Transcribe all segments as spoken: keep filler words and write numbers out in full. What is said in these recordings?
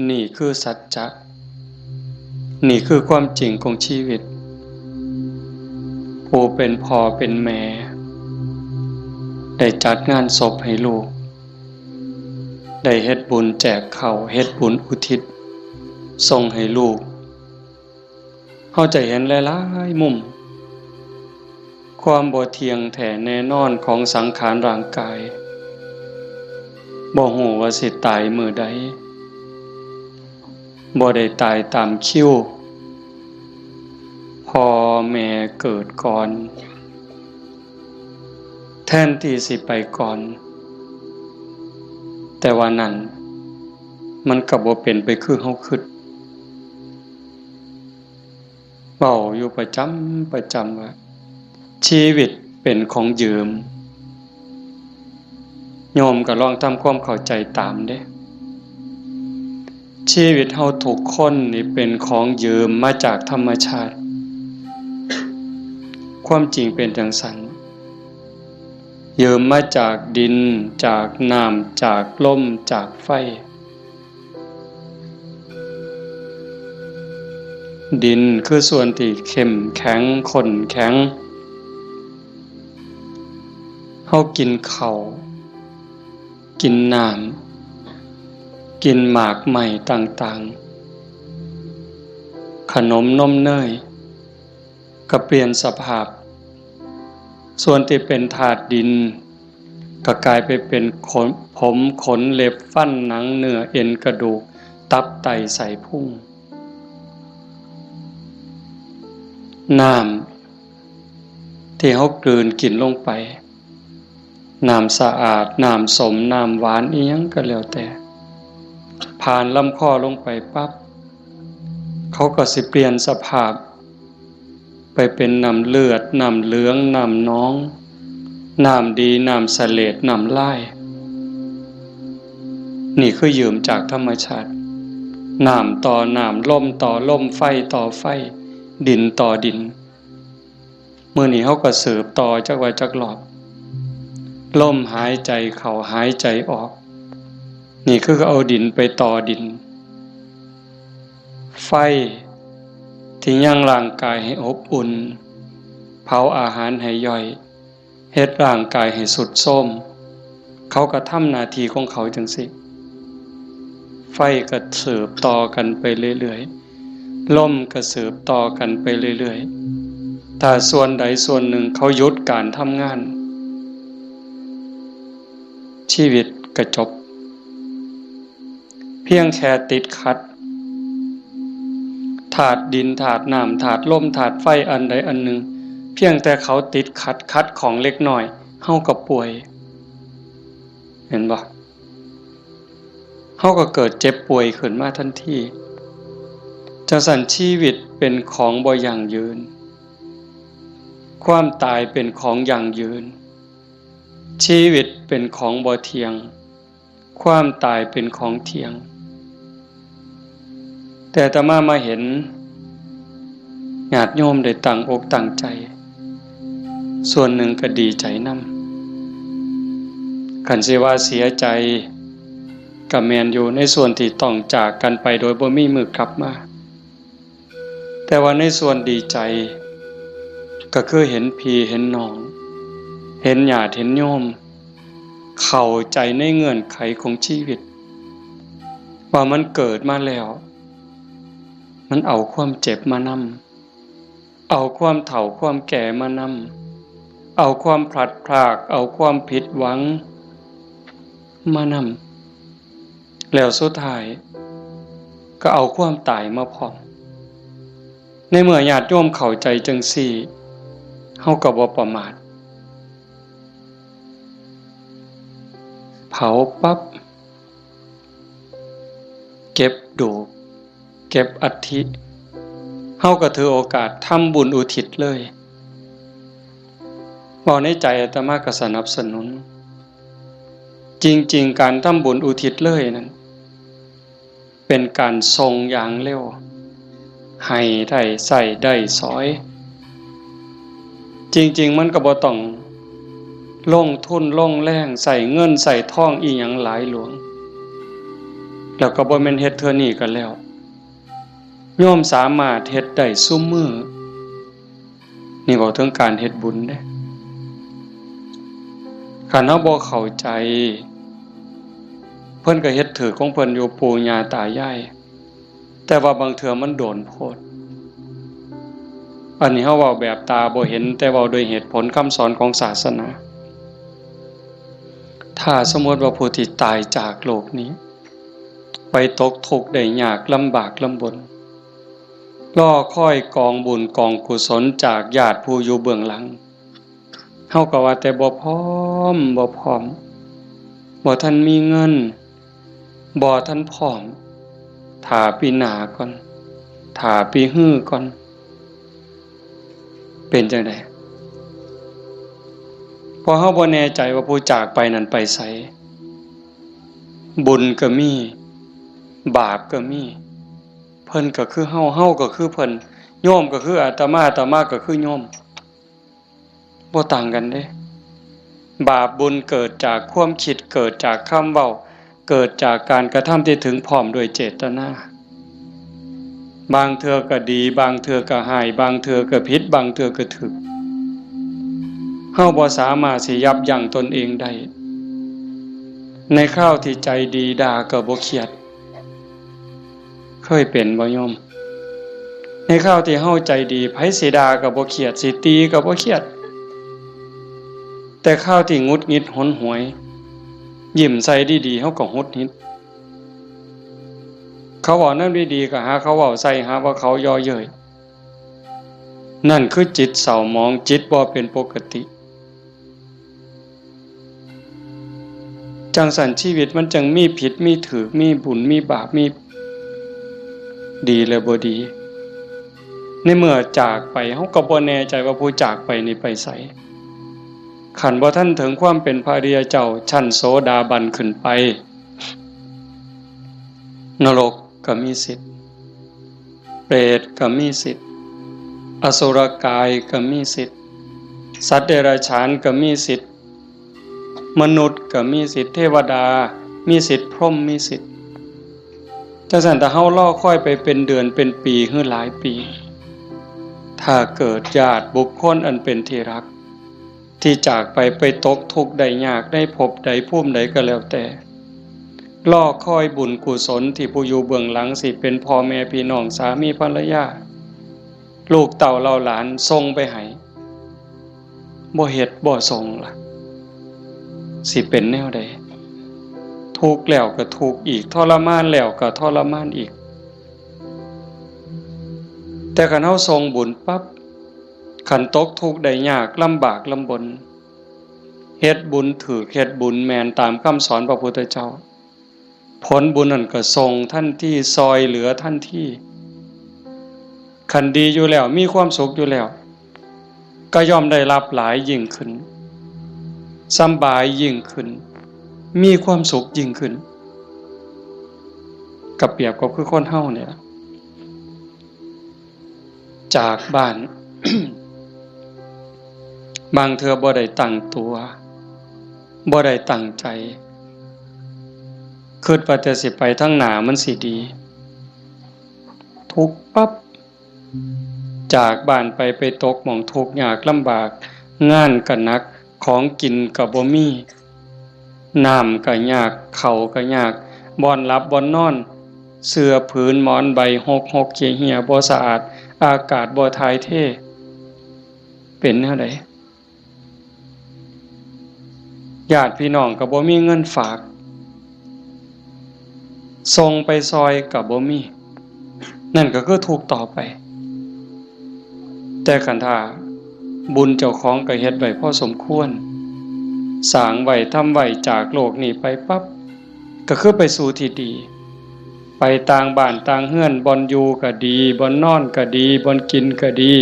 นี่คือสัจจะ นี่คือความจริงของชีวิต ผู้เป็นพ่อเป็นแม่ ได้จัดงานศพให้ลูก ได้เฮ็ดบุญแจกข้าว เฮ็ดบุญอุทิศส่งให้ลูก เฮาจะเห็นหลายๆมุม ความบ่เที่ยงแท้แน่นอนของสังขารร่างกาย บ่ฮู้ว่าสิตายมื้อใด บ่ได้ตายตามคิว พ่อแม่เกิดก่อน แทนที่สิไปก่อน แต่ว่านั่นมันก็บ่เป็นไปคือเฮาคิด เว้าอยู่ประจำประจำว่า ชีวิตเป็นของยืม โยมก็ลองทำความเข้าใจตามเด้ ชีวิตเฮาทุกคนนี่เป็นของยืมมาจากธรรมชาติ ความจริงเป็นจั่งซั้น ยืมมาจากดิน จากน้ำ จากลม จากไฟ ดินคือส่วนที่เข้มแข็ง ข้นแข็ง เฮากินข้าว กินน้ำ กินหมากไม้ต่างๆ ขนมนมเนย ก็เปลี่ยนสภาพ ส่วนที่เป็นธาตุดิน ก็กลายไปเป็นขน ผม ขน เล็บ ฟัน หนัง เนื้อ เอ็น กระดูก ตับ ไต ไส้พุง น้ำที่เฮากลืนกินลงไป น้ำสะอาด น้ำส้ม น้ำหวาน อิหยังก็แล้วแต่ ผ่านลำคอลงไปปั๊บ เขาก็สิเปลี่ยนสภาพ ไปเป็นน้ำเลือด น้ำเหลือง น้ำหนอง น้ำดี น้ำเสลด น้ำลาย นี่คือยืมจากธรรมชาติ น้ำต่อน้ำ ลมต่อลม ไฟต่อไฟ ดินต่อดิน มื้อนี้เฮาก็สืบต่อจักว่าจักรอบ ลมหายใจเข้าหายใจออก นี่คือเอาดินไปต่อดิน ไฟที่ยังร่างกายให้อบอุ่น เผาอาหารให้ย่อย เฮ็ดร่างกายให้ทรุดโทรม เขาก็ทำหน้าที่ของเขาจั่งซี้ ไฟก็สืบต่อกันไปเรื่อยๆ ลมก็สืบต่อกันไปเรื่อยๆ ถ้าส่วนใดส่วนหนึ่งเขาหยุดการทำงาน ชีวิตก็จบ เพียงแค่ติดขัด ธาตุดิน ธาตุน้ำ ธาตุลม ธาตุไฟ อันใดอันหนึ่ง เพียงแต่เขาติดขัด ขัดข้องเล็กน้อย เฮาก็ป่วย เห็นบ่ เฮาก็เกิดเจ็บป่วยขึ้นมาทันที จั่งซั้นชีวิตเป็นของบ่ยั่งยืน ความตายเป็นของยั่งยืน ชีวิตเป็นของบ่เที่ยง ความตายเป็นของเที่ยง แต่อาตมามาเห็นญาติโยมได้ตั้งอกตั้งใจ ส่วนหนึ่งก็ดีใจนำ คันสิว่าเสียใจก็แม่นอยู่ ในส่วนที่ต้องจากกันไปโดยบ่มีมื้อกลับมา แต่ว่าในส่วนดีใจ ก็คือเห็นพี่เห็นน้อง เห็นญาติเห็นโยม เข้าใจในเงื่อนไขของชีวิต ว่ามันเกิดมาแล้ว มันเอาความเจ็บมานำ เอาความเฒ่าความแก่มานำ เอาความพลัดพราก เอาความผิดหวังมานำ แล้วสุดท้ายก็เอาความตายมาพร้อม ในเมื่อญาติโยมเข้าใจจั่งซี้ เฮาก็บ่ประมาท เผาปั๊บ เก็บดูก เก็บอัฐิ เฮาก็ถือโอกาสทำบุญอุทิศเลย เว้าในใจอาตมาก็สนับสนุน จริงๆ การทำบุญอุทิศเลยนั้น เป็นการส่งอย่างเร็ว ให้ได้ใช้ได้สอย จริงๆ มันก็บ่ต้องลงทุนลงแรง ใช้เงินใช้ทองอิหยังหลายหลวง แล้วก็บ่แม่นเฮ็ดเทื่อนี้ก็แล้ว โยมสามารถเฮ็ดได้ซุมื้อ นี่เว้าถึงการเฮ็ดบุญเด้ คันเฮาบ่เข้าใจ เพิ่นก็เฮ็ดถืกของเพิ่นอยู่ ปู่ย่าตายาย แต่ว่าบางเทื่อมันโดนโพด อันนี้เฮาเว้าแบบตาบ่เห็น แต่เว้าโดยเหตุผลคำสอนของศาสนา ถ้าสมมติว่าผู้ที่ตายจากโลกนี้ ไปตกทุกข์ได้ยากลำบากลำบน รอคอยกองบุญกองกุศลจากญาติผู้อยู่เบื้องหลัง เฮาก็ว่าแต่บ่พร้อม บ่พร้อม บ่ทันมีเงิน บ่ทันพร้อม ถ้าปีหน้าก่อน ถ้าปีฮือก่อน เป็นจั่งใด เพราะเฮาบ่แน่ใจว่าผู้จากไปนั้นไปไส บุญก็มี บาปก็มี เพิ่นก็คือเฮา เฮาก็คือเพิ่น โยมก็คืออาตมา อาตมาก็คือโยม บ่ต่างกันเด้ บาปบุญเกิดจากความคิด เกิดจากคำเว้า เกิดจากการกระทำที่ถึงพร้อมด้วยเจตนา บางเทื่อก็ดี บางเทื่อก็ฮ้าย บางเทื่อก็ผิด บางเทื่อก็ถูก เฮาบ่สามารถสิยับยั้งตนเองได้ ในคราวที่ใจดีด่าก็บ่เครียด เคยเป็นบ่โยม ในคราวที่เฮาใจดี ไผสิด่าก็บ่เครียด สิตีก็บ่เครียด แต่คราวที่หงุดหงิดหนหวย ยิ้มใส่ดีๆ เฮาก็หงุดหงิด เขาเว้าแนวดีๆ ก็หาเขาเว้าใส่ หาว่าเขาเยาะเย้ย นั่นคือจิตเศร้าหมอง จิตบ่เป็นปกติ จั่งซั้นชีวิตมันจั่งมีผิดมีถูก มีบุญมีบาป มีดีและบ่ดี ในเมื่อจากไป เฮาก็บ่แน่ใจว่าผู้จากไปนี่ไปไส คันบ่ทันถึงความเป็นพระอริยเจ้าชั้นโสดาบันขึ้นไป นรกก็มีสิทธิ์ เปรตก็มีสิทธิ์ อสุรกายก็มีสิทธิ์ สัตว์เดรัจฉานก็มีสิทธิ์ มนุษย์ก็มีสิทธิ์ เทวดามีสิทธิ์ พรหมมีสิทธิ์ จั่งซั้นถ้าเฮารอคอยไปเป็นเดือนเป็นปีหรือหลายปี ถ้าเกิดญาติบุคคลอันเป็นที่รัก ที่จากไป ไปตกทุกข์ได้ยากในภพใดภูมิใดก็แล้วแต่ รอคอยบุญกุศลที่ผู้อยู่เบื้องหลัง สิเป็นพ่อแม่พี่น้อง สามีภรรยา ลูกเต้าเหล่าหลานส่งไปให้ บ่เฮ็ดบ่ส่งล่ะ สิเป็นแนวใด ทุกข์แล้วก็ทุกข์อีก ทรมานแล้วก็ทรมานอีก แต่คันเฮาส่งบุญปั๊บ คันตกทุกข์ได้ยากลำบากลำบน เฮ็ดบุญถูก เฮ็ดบุญแม่นตามคำสอนพระพุทธเจ้า ผลบุญนั่นก็ส่งทันที ซ่อยเหลือทันที คันดีอยู่แล้ว มีความสุขอยู่แล้ว ก็ย่อมได้รับหลายยิ่งขึ้น สำบายยิ่งขึ้น มีความสุขยิ่งขึ้น ก็เปรียบกับคือคนเฮาเนี่ย จากบ้าน บางเทื่อบ่ได้ตั้งตัว บ่ได้ตั้งใจ คิดว่าแต่สิไปทางหน้ามันสิดี ทุกข์ปั๊บ จากบ้านไป ไปตกหม่องทุกข์ยากลำบาก งานก็หนัก ของกินก็บ่มี น้ำก็ยาก ข้าวก็ยาก บ่อนหลับบ่อนนอน เสื่อผืนหมอนใบหกหกเหี่ยๆ บ่สะอาด อากาศบ่ถ่ายเท เป็นแนวใด ญาติพี่น้องก็บ่มีเงินฝาก ส่งไปซ่อยก็บ่มี นั่นก็คือทุกข์ต่อไป แต่คันถ้าบุญเจ้าของก็เฮ็ดไว้พอสมควร สร้างไว้ ทำไว้ จากโลกนี้ไปปั๊บ ก็คือไปสู่ที่ดี ไปต่างบ้านต่างเฮือน บ่อนอยู่ก็ดี บ่อนนอนก็ดี บ่อนกินก็ดี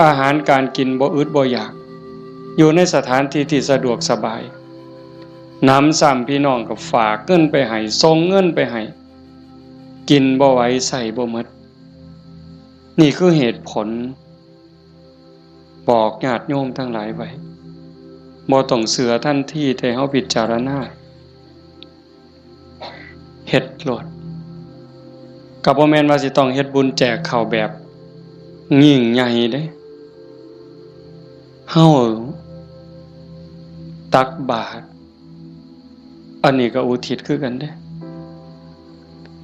อาหารการกินบ่อึดบ่อยาก อยู่ในสถานที่ที่สะดวกสบาย หนำซ้ำพี่น้องก็ฝากเงินไปให้ ส่งเงินไปให้ กินบ่ไหว ใช้บ่หมด นี่คือเหตุผล บอกญาติโยมทั้งหลายไว้ บ่ต้องเชื่อทันที แต่เฮาพิจารณา เฮ็ดโลด ก็บ่แม่นว่าสิต้องเฮ็ดบุญแจกข้าวแบบยิ่งใหญ่เด้ เฮาตักบาตร อันนี้ก็อุทิศคือกันเด้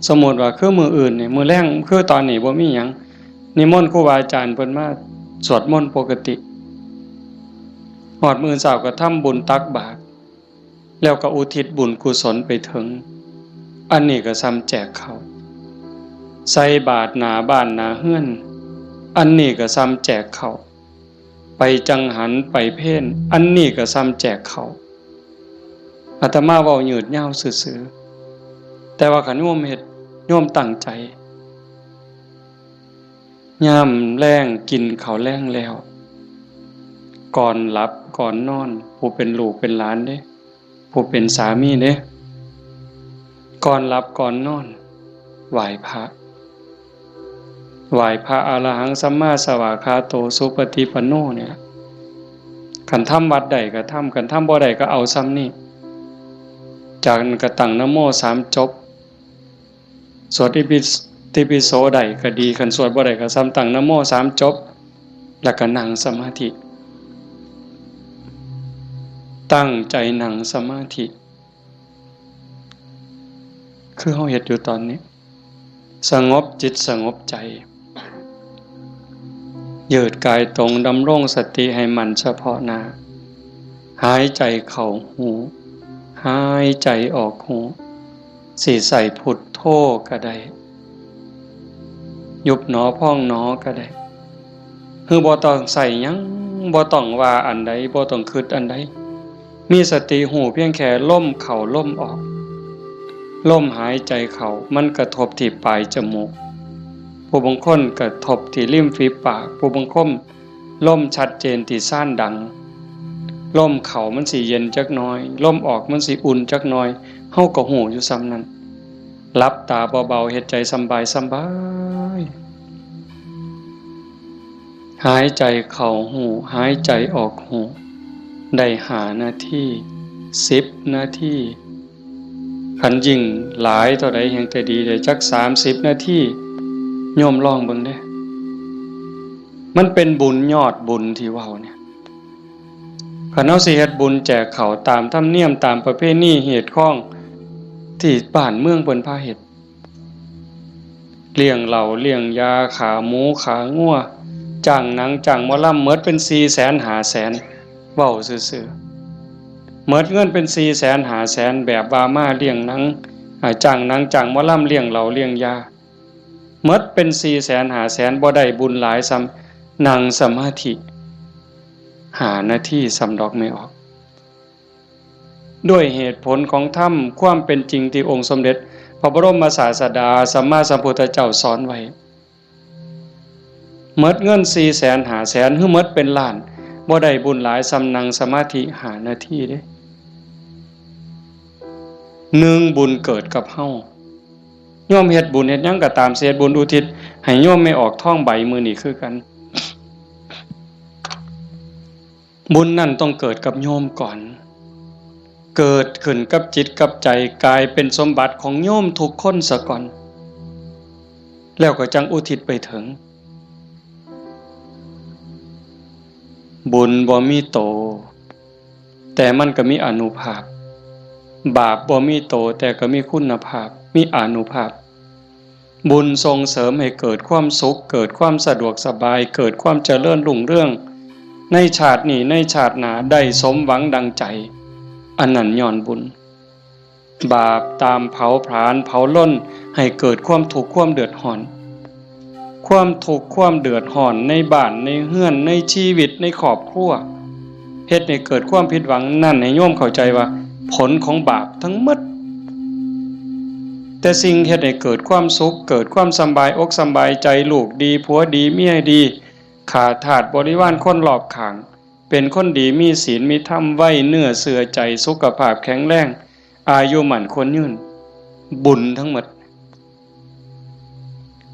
สมมุติว่าคือมื้ออื่นนี่ มื้อแลง คือตอนนี้บ่มีหยัง นิมนต์ครูบาอาจารย์เพิ่นมาสวดมนต์ปกติ ฮอดมื้อเช้าก็ทำบุญตักบาตร แล้วก็อุทิศบุญกุศลไปถึง อันนี้ก็ส่ำแจกข้าว ใส่บาตรหน้าบ้านหน้าเฮือน อันนี้ก็ส่ำแจกข้าว ไปจังหันไปเพล อันนี้ก็ส่ำแจกข้าว อาตมาเว้ายืดยาวซื่อๆ แต่ว่าคันโยมเฮ็ด โยมตั้งใจ ยามแลงกินข้าวแลงแล้ว ก่อนหลับก่อนนอน ผู้เป็นลูกเป็นหลานเด้ ผู้เป็นสามีเด้ ก่อนหลับก่อนนอน ไหว้พระ ไหว้พระอรหังสัมมาสวากขาโตสุปฏิปันโนเนี่ย คันทำวัดได้ก็ทำ คันทำบ่ได้ก็เอาส่ำนี้ จากนั้นก็ตั้งนะโมสามจบ สวดอิติปิโสได้ก็ดี คันสวดบ่ได้ก็ส่ำตั้งนะโมสามจบ แล้วก็นั่งสมาธิ ตั้งใจนั่งสมาธิ คือเฮาเฮ็ดอยู่ตอนนี้ สงบจิตสงบใจ ยืดกายตรง ดำรงสติให้มั่นเฉพาะหน้า หายใจเข้าฮู้ หายใจออกฮู้ สิใส่พุทโธก็ได้ ยุบหนอพองหนอก็ได้ คือบ่ต้องใส่หยัง บ่ต้องว่าอันใด บ่ต้องคิดอันใด มีสติฮู้เพียงแค่ลมเข้าลมออก ลมหายใจเข้ามันกระทบที่ปลายจมูก ผู้บางคนกระทบที่ริมฝีปาก ผู้บางคนลมชัดเจนที่ซานดัง ลมเข้ามันสิเย็นจักหน่อย ลมออกมันสิอุ่นจักหน่อย เฮาก็ฮู้อยู่ส่ำนั้น หลับตาเบาๆ เฮ็ดใจสำบายสำบาย หายใจเข้าฮู้ หายใจออกฮู้ ได้ห้านาที สิบนาที คันยิ่งหลายเท่าใดแฮ่งแต่ดี ได้จักสามสิบนาที โยมลองเบิ่งเด้ มันเป็นบุญยอดบุญที่เว้าเนี่ย คันเฮาสิเฮ็ดบุญแจกข้าวตามธรรมเนียม ตามประเพณีฮีตคองที่บ้านเมืองเพิ่นพาเฮ็ด เลี้ยงเหล้าเลี้ยงยา ฆ่าหมูฆ่างัว จ้างหนังจ้างหมอลำ หมดเป็นสี่แสนห้าแสน เว้าซื่อๆ หมดเงินเป็นสี่แสนห้าแสน แบบว่ามาเลี้ยงหนัง อ่า จ้างหนังจ้างหมอลำ เลี้ยงเหล้าเลี้ยงยา หมดเป็นสี่แสนห้าแสน บ่ได้บุญหลายส่ำนั่งสมาธิห้านาทีส่ำดอก แม่ออก ด้วยเหตุผลของธรรม ความเป็นจริงที่องค์สมเด็จพระบรมศาสดาสัมมาสัมพุทธเจ้าสอนไว้ หมดเงินสี่แสนห้าแสน หรือหมดเป็นล้าน บ่ได้บุญหลายส่ำนั่งสมาธิห้านาทีเด้ หนึ่ง บุญเกิดกับเฮา โยมเฮ็ดบุญเฮ็ดหยังก็ตาม สิเฮ็ดบุญอุทิศให้โยมแม่ออกทองใบมื้อนี้คือกัน บุญนั่นต้องเกิดกับโยมก่อน เกิดขึ้นกับจิตกับใจ กลายเป็นสมบัติของโยมทุกคนซะก่อน แล้วก็จั่งอุทิศไปถึง บุญบ่มีโต แต่มันก็มีอานุภาพ บาปบ่มีโต แต่ก็มีคุณภาพ มีอานุภาพ บุญส่งเสริมให้เกิดความสุข เกิดความสะดวกสบาย เกิดความเจริญรุ่งเรือง ในชาตินี้ ในชาติหน้า ได้สมหวังดังใจ อันนั้นย้อนบุญ บาปตามเผาผลาญเผาลนให้เกิดความทุกข์ความเดือดร้อน ความทุกข์ความเดือดร้อนในบ้านในเฮือนในชีวิตในครอบครัว เฮ็ดให้เกิดความผิดหวัง นั่นให้โยมเข้าใจว่าผลของบาปทั้งหมด แต่สิ่งเฮ็ดให้เกิดความสุข เกิดความสำบายอกสำบายใจ ลูกดีผัวดีเมียดี ข้าทาสบริวารคนรอบข้าง เป็นคนดีมีศีลมีธรรม ไว้เนื้อเชื่อใจ สุขภาพแข็งแรง อายุมั่นขวัญยืน บุญทั้งหมด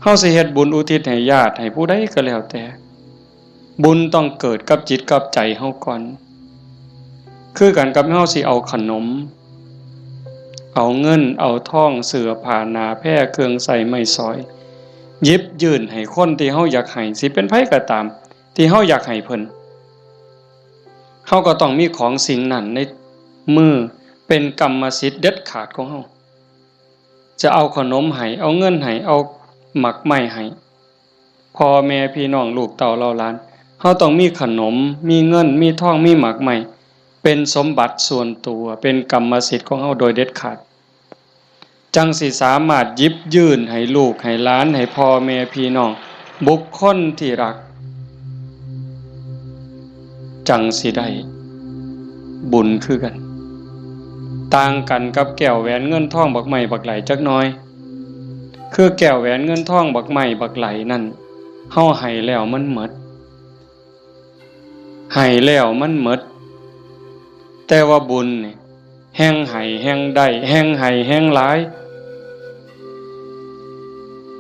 เฮาสิเฮ็ดบุญอุทิศให้ญาติให้ผู้ใดก็แล้วแต่ บุญต้องเกิดกับจิตกับใจเฮาก่อน คือกันกับเฮาสิเอาขนม เอาเงินเอาทอง เสื้อผ้าหน้าแพร เครื่องใช้ไม้สอย หยิบยื่นให้คนที่เฮาอยากให้ สิเป็นไผก็ตาม ที่เฮาอยากให้เพิ่น เฮาก็ต้องมีของสิ่งนั้นในมือ เป็นกรรมสิทธิ์เด็ดขาดของเฮา จะเอาขนมให้ เอาเงินให้ เอาหมากไม้ให้ พ่อแม่พี่น้องลูกเต้าเหล่าหลาน เฮาต้องมีขนม มีเงิน มีทอง มีหมากไม้ เป็นสมบัติส่วนตัว เป็นกรรมสิทธิ์ของเฮาโดยเด็ดขาด จั่งสิสามารถหยิบยื่นให้ลูกให้หลาน ให้พ่อแม่พี่น้อง บุคคลที่รัก จั่งสิได้บุญคือกัน ต่างกันกับแก้วแหวนเงินทองบักไม้บักไหลจักหน่อย คือแก้วแหวนเงินทองบักไม้บักไหลนั่น เฮาให้แล้วมันหมด ให้แล้วมันหมด แต่ว่าบุญนี่ แฮ่งให้แฮ่งได้ แฮ่งให้แฮ่งหลาย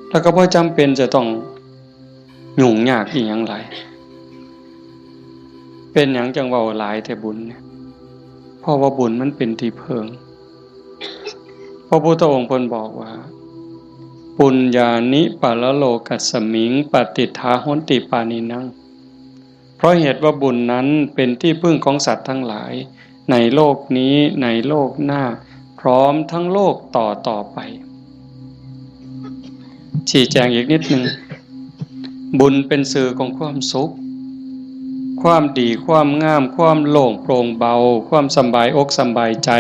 แล้วก็บ่จำเป็นจะต้องยุ่งยากอีหยังหลาย เป็นหยังจั่งเว้าหลายแต่บุญเนี่ย เพราะว่าบุญมันเป็นที่เพิ่ง พระพุทธองค์เพิ่นบอกว่า ปุญญานิปะระโลกัสสมิง ปะติฏฐาหอนติปานินัง เพราะเหตุว่าบุญนั้นเป็นที่พึ่งของสัตว์ทั้งหลาย ในโลกนี้ ในโลกหน้า พร้อมทั้งโลกต่อต่อไป ชี้แจงอีกนิดหนึ่ง บุญเป็นสื่อของความสุข ความดี ความงาม ความโล่งโปร่งเบา ความสำบายอกสำบายใจ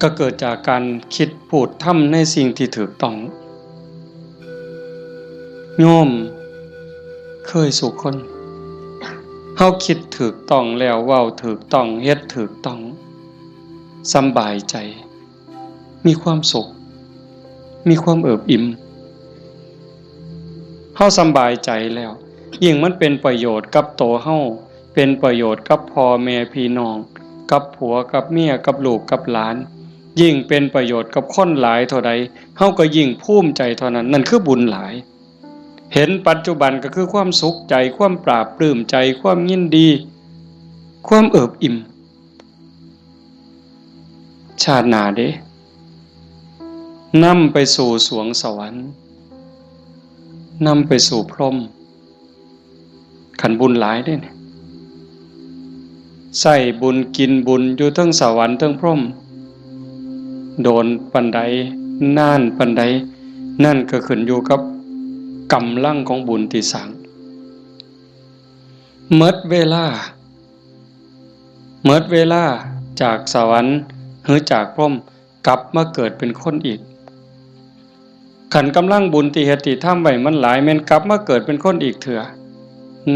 ก็เกิดจากการคิดพูดทำในสิ่งที่ถูกต้อง โยมเคยสู่คน เฮาคิดถูกต้องแล้ว เว้าถูกต้อง เฮ็ดถูกต้อง สำบายใจ มีความสุข มีความเอิบอิ่ม เฮาสำบายใจแล้ว ยิ่งมันเป็นประโยชน์กับตัวเฮา เป็นประโยชน์กับพ่อแม่พี่น้อง กับผัวกับเมีย กับลูกกับหลาน ยิ่งเป็นประโยชน์กับคนหลายเท่าใด เฮาก็ยิ่งภูมิใจเท่านั้น นั่นคือบุญหลาย เห็นปัจจุบันก็คือความสุขใจ ความปลาบปลื้มใจ ความยินดี ความเอิบอิ่ม ชาติหน้าเด้ นำไปสู่สวงสวรรค์ นำไปสู่พรหม คันบุญหลายเด้เนี่ย ใช้บุญกินบุญอยู่เทิงสวรรค์เทิงพรหม โดนปานใด นานปานใด นั่นก็ขึ้นอยู่กับกำลังของบุญที่สร้าง หมดเวลา หมดเวลาจากสวรรค์หรือจากพรหม กลับมาเกิดเป็นคนอีก คันกำลังบุญที่เฮ็ดที่ทำไว้มันหลาย แม่นกลับมาเกิดเป็นคนอีกเทื่อ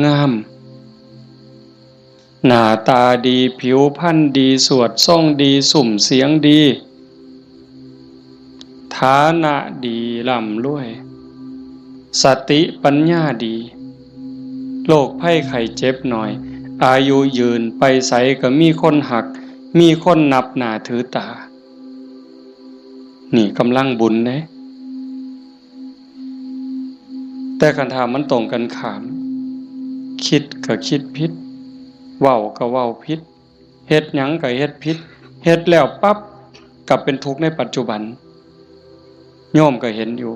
งาม หน้าตาดี ผิวพรรณดี สวดทรงดี ซุ่มเสียงดี ฐานะดี ร่ำรวย สติปัญญาดี โรคภัยไข้เจ็บน้อย อายุยืน ไปไสก็มีคนฮัก มีคนนับหน้าถือตา นี่กำลังบุญเด้ แต่คันถ้ามันตรงกันข้าม คิดก็คิดผิด เว้าก็เว้าผิด เฮ็ดหยังก็เฮ็ดผิด เฮ็ดแล้วปั๊บ กลับเป็นทุกข์ในปัจจุบัน โยมก็เห็นอยู่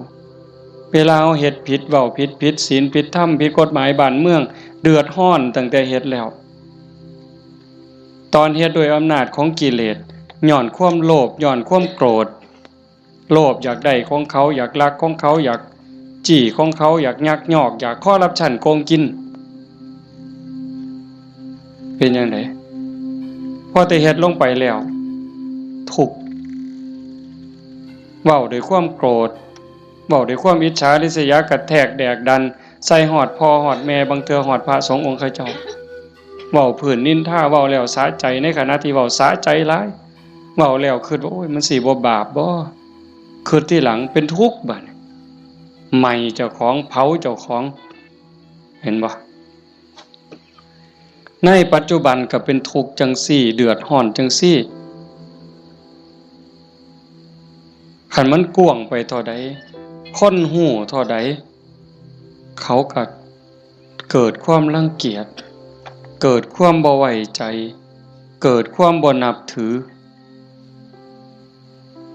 เวลาเฮาเฮ็ดผิด เว้าผิด ผิดศีล ผิดธรรม ผิดกฎหมายบ้านเมือง เดือดร้อนตั้งแต่เฮ็ดแล้ว ตอนเฮ็ดด้วยอำนาจของกิเลส ย้อนความโลภ ย้อนความโกรธ โลภอยากได้ของเขา อยากลักของเขา อยากจี้ของเขา อยากยักยอก อยากคอร์รัปชันโกงกิน เป็นจั่งใด พอแต่เฮ็ดลงไปแล้ว ทุกข์ เว้าด้วยความโกรธ เว้าด้วยความอิจฉาริษยา กระแทกแดกดัน ใส่ฮอดพ่อฮอดแม่ บางเทื่อฮอดพระสงฆ์องค์เขาเจ้า เว้าพื้นนินทา เว้าแล้วสะใจ ในขณะที่เว้าสะใจหลาย เว้าแล้วคิดว่า โอ้ย มันสิบ่บาปบ่ คิดทีหลังเป็นทุกข์บัดนี้ ไหม้เจ้าของ เผาเจ้าของ เห็นบ่ ในปัจจุบันก็เป็นทุกข์จั่งซี้ เดือดร้อนจั่งซี้ คันมันกว้างไปเท่าใด คนฮู้เท่าใด เขาก็เกิดความรังเกียจ เกิดความบ่ไว้ใจ เกิดความบ่นับถือ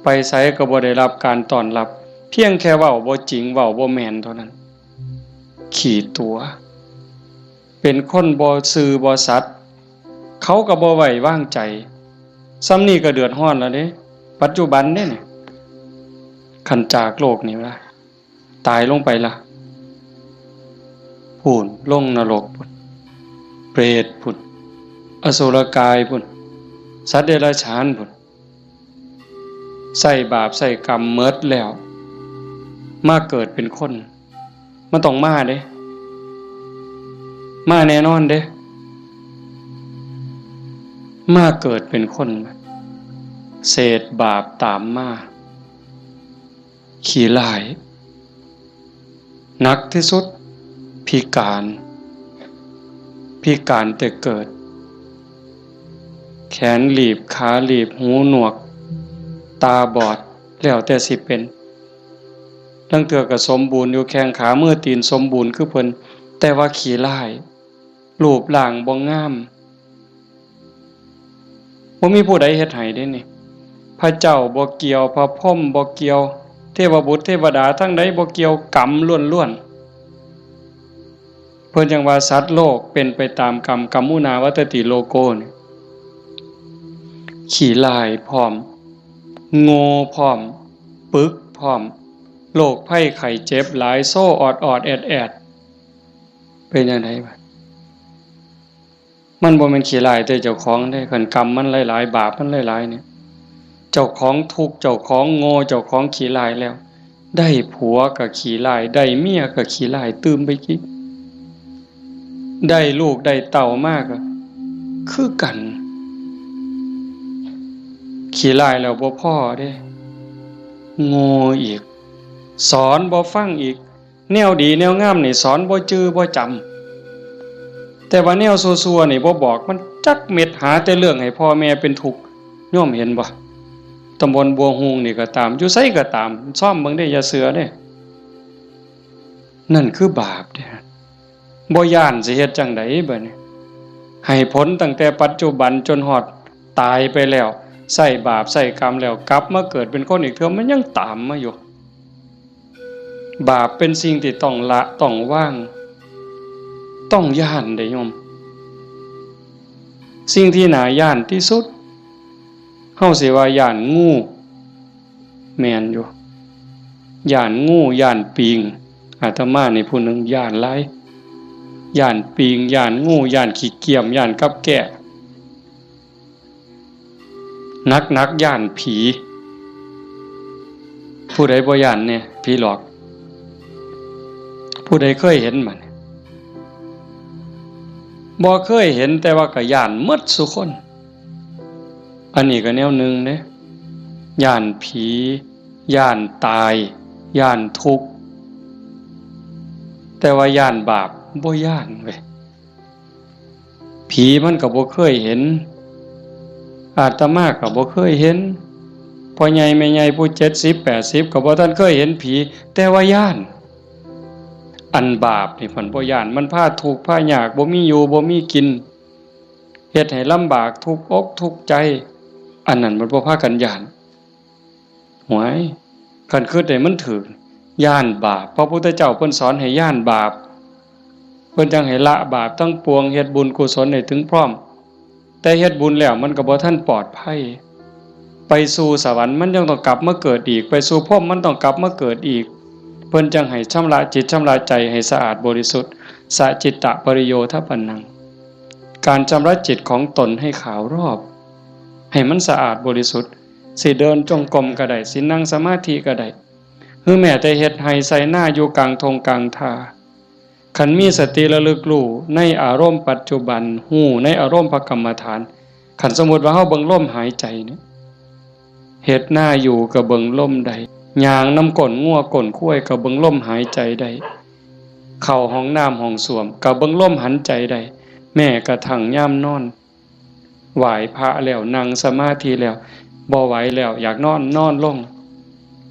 ไปไสก็บ่ได้รับการต้อนรับ เพียงแค่เว้าบ่จริง เว้าบ่แม่นเท่านั้น ขี้ตั๋ว เป็นคนบ่ซื่อบ่สัตย์ เขาก็บ่ไว้วางใจ ส่ำนี้ก็เดือดร้อนแล้วเด้ ปัจจุบันเด้นี่ คันจากโลกนี้ละ ตายลงไปละ พู้น ลงนรกพู้น เปรตพู้น อสุรกายพู้น สัตว์เดรัจฉานพู้น ใช้บาปใช้กรรมหมดแล้ว มาเกิดเป็นคน มันต้องมาเด้ มาแน่นอนเด้ มาเกิดเป็นคน เศษบาปตามมา ขี้ร้าย หนักที่สุด พิการ พิการแต่เกิด แขนหลีบ ขาหลีบ หูหนวก ตาบอด แล้วแต่สิเป็น ลางเทื่อก็สมบูรณ์อยู่ แข้งขามือตีนสมบูรณ์คือเพิ่น แต่ว่าขี้ร้าย รูปร่างบ่งาม บ่มีผู้ใดเฮ็ดให้เด้นี่ พระเจ้าบ่เกี่ยว พระพรหมบ่เกี่ยว เทวบุตรเทวดาทั้งใดบ่เกี่ยว กรรมล้วนๆ เพิ่นจั่งว่าสัตว์โลกเป็นไปตามกรรม กัมมุนาวัตติโลโกนี่ ขี้ร้ายพร้อม โง่พร้อม ปึกพร้อม โรคภัยไข้เจ็บหลาย โซออดๆ แอดๆ เป็นจั่งใดบาด มันบ่แม่นขี้ร้ายแต่เจ้าของเด้ คันกรรมมันหลายๆ บาปมันหลายๆ เนี่ย เจ้าของทุกข์ เจ้าของโง่ เจ้าของขี้ร้ายแล้ว ได้ผัวก็ขี้ร้าย ได้เมียก็ขี้ร้ายตื่มไปอีก ได้ลูกได้เต้ามาก็คือกัน ขี้ร้ายแล้วบ่พอเด้ โง่อีก สอนบ่ฟังอีก แนวดีแนวงามนี่สอนบ่จื่อบ่จำ แต่ว่าแนวซั่วๆ นี่บ่บอกมันจักเม็ด หาแต่เรื่องให้พ่อแม่เป็นทุกข์ โยมเห็นบ่ ตำบลบัวฮูงนี่ก็ตาม อยู่ไสก็ตาม ซ่อมเบิ่งเด้ อย่าเชื่อเด้ นั่นคือบาปเด้ บ่ย้านสิเฮ็ดจั่งใดบัดนี้ ให้ผลตั้งแต่ปัจจุบันจนฮอดตายไปแล้ว ใช้บาปใช้กรรมแล้ว กลับมาเกิดเป็นคนอีกเทื่อ มันยังตามมาอยู่ บาปเป็นสิ่งที่ต้องละ ต้องวาง ต้องย้านเด้โยม สิ่งที่น่าย้านที่สุด เฮาสิว่าย้านงู แม่นอยู่ ย้านงู ย้านปิง อาตมานี่ผู้หนึ่งย้านหลาย ย้านปิง ย้านงู ย้านขี้เกียม ย้านกับแก้ หนักๆ ย้านผี ผู้ใดบ่ย้านแน่ ผีหลอก ผู้ใดเคยเห็นบ่เนี่ย บ่เคยเห็น แต่ว่าก็ย้านหมดซุคน อันนี้ก็แนวหนึ่งเด้ ย้านผี ย้านตาย ย้านทุกข์ แต่ว่าย้านบาปบ่ย้านเว้ย ผีมันก็บ่เคยเห็น อาตมาก็บ่เคยเห็น พ่อใหญ่แม่ใหญ่ผู้เจ็ดสิบแปดสิบก็บ่ทันเคยเห็นผี แต่ว่าย้าน อันบาปนี่เพิ่นบ่ย้าน มันพาทุกข์พายาก บ่มีอยู่บ่มีกิน เฮ็ดให้ลำบากทุกข์อกทุกข์ใจ อันนั้นมันบ่พากันย้าน หวย คันคิดได้มันถืก ย้านบาป พระพุทธเจ้าเพิ่นสอนให้ย้านบาป เพิ่นจั่งให้ละบาปทั้งปวง เฮ็ดบุญกุศลให้ถึงพร้อม แต่เฮ็ดบุญแล้วมันก็บ่ทันปลอดภัย ไปสู่สวรรค์มันยังต้องกลับมาเกิดอีก ไปสู่พรหมมันต้องกลับมาเกิดอีก เพิ่นจั่งให้ชำระจิตชำระใจให้สะอาดบริสุทธิ์ สะจิตตะปริโยทปนัง การชำระจิตของตนให้ขาวรอบ ให้มันสะอาดบริสุทธิ์ สิเดินจงกรมก็ได้ สินั่งสมาธิก็ได้ หรือแม้แต่เฮ็ดไร่ไถนาอยู่กลางท่งกลางท่า คันมีสติระลึกรู้ในอารมณ์ปัจจุบัน รู้ในอารมณ์พระกรรมฐาน คันสมมุติว่าเฮาเบิ่งลมหายใจเนี่ย เฮ็ดนาอยู่ก็เบิ่งลมได้ ย่างนำก้นงัวก้นควายก็เบิ่งลมหายใจได้ เข้าห้องน้ำห้องส้วมก็เบิ่งลมหายใจได้ แม้กระทั่งยามนอน ไหว้พระแล้ว นั่งสมาธิแล้ว บ่ไหวแล้ว อยากนอน นอนลง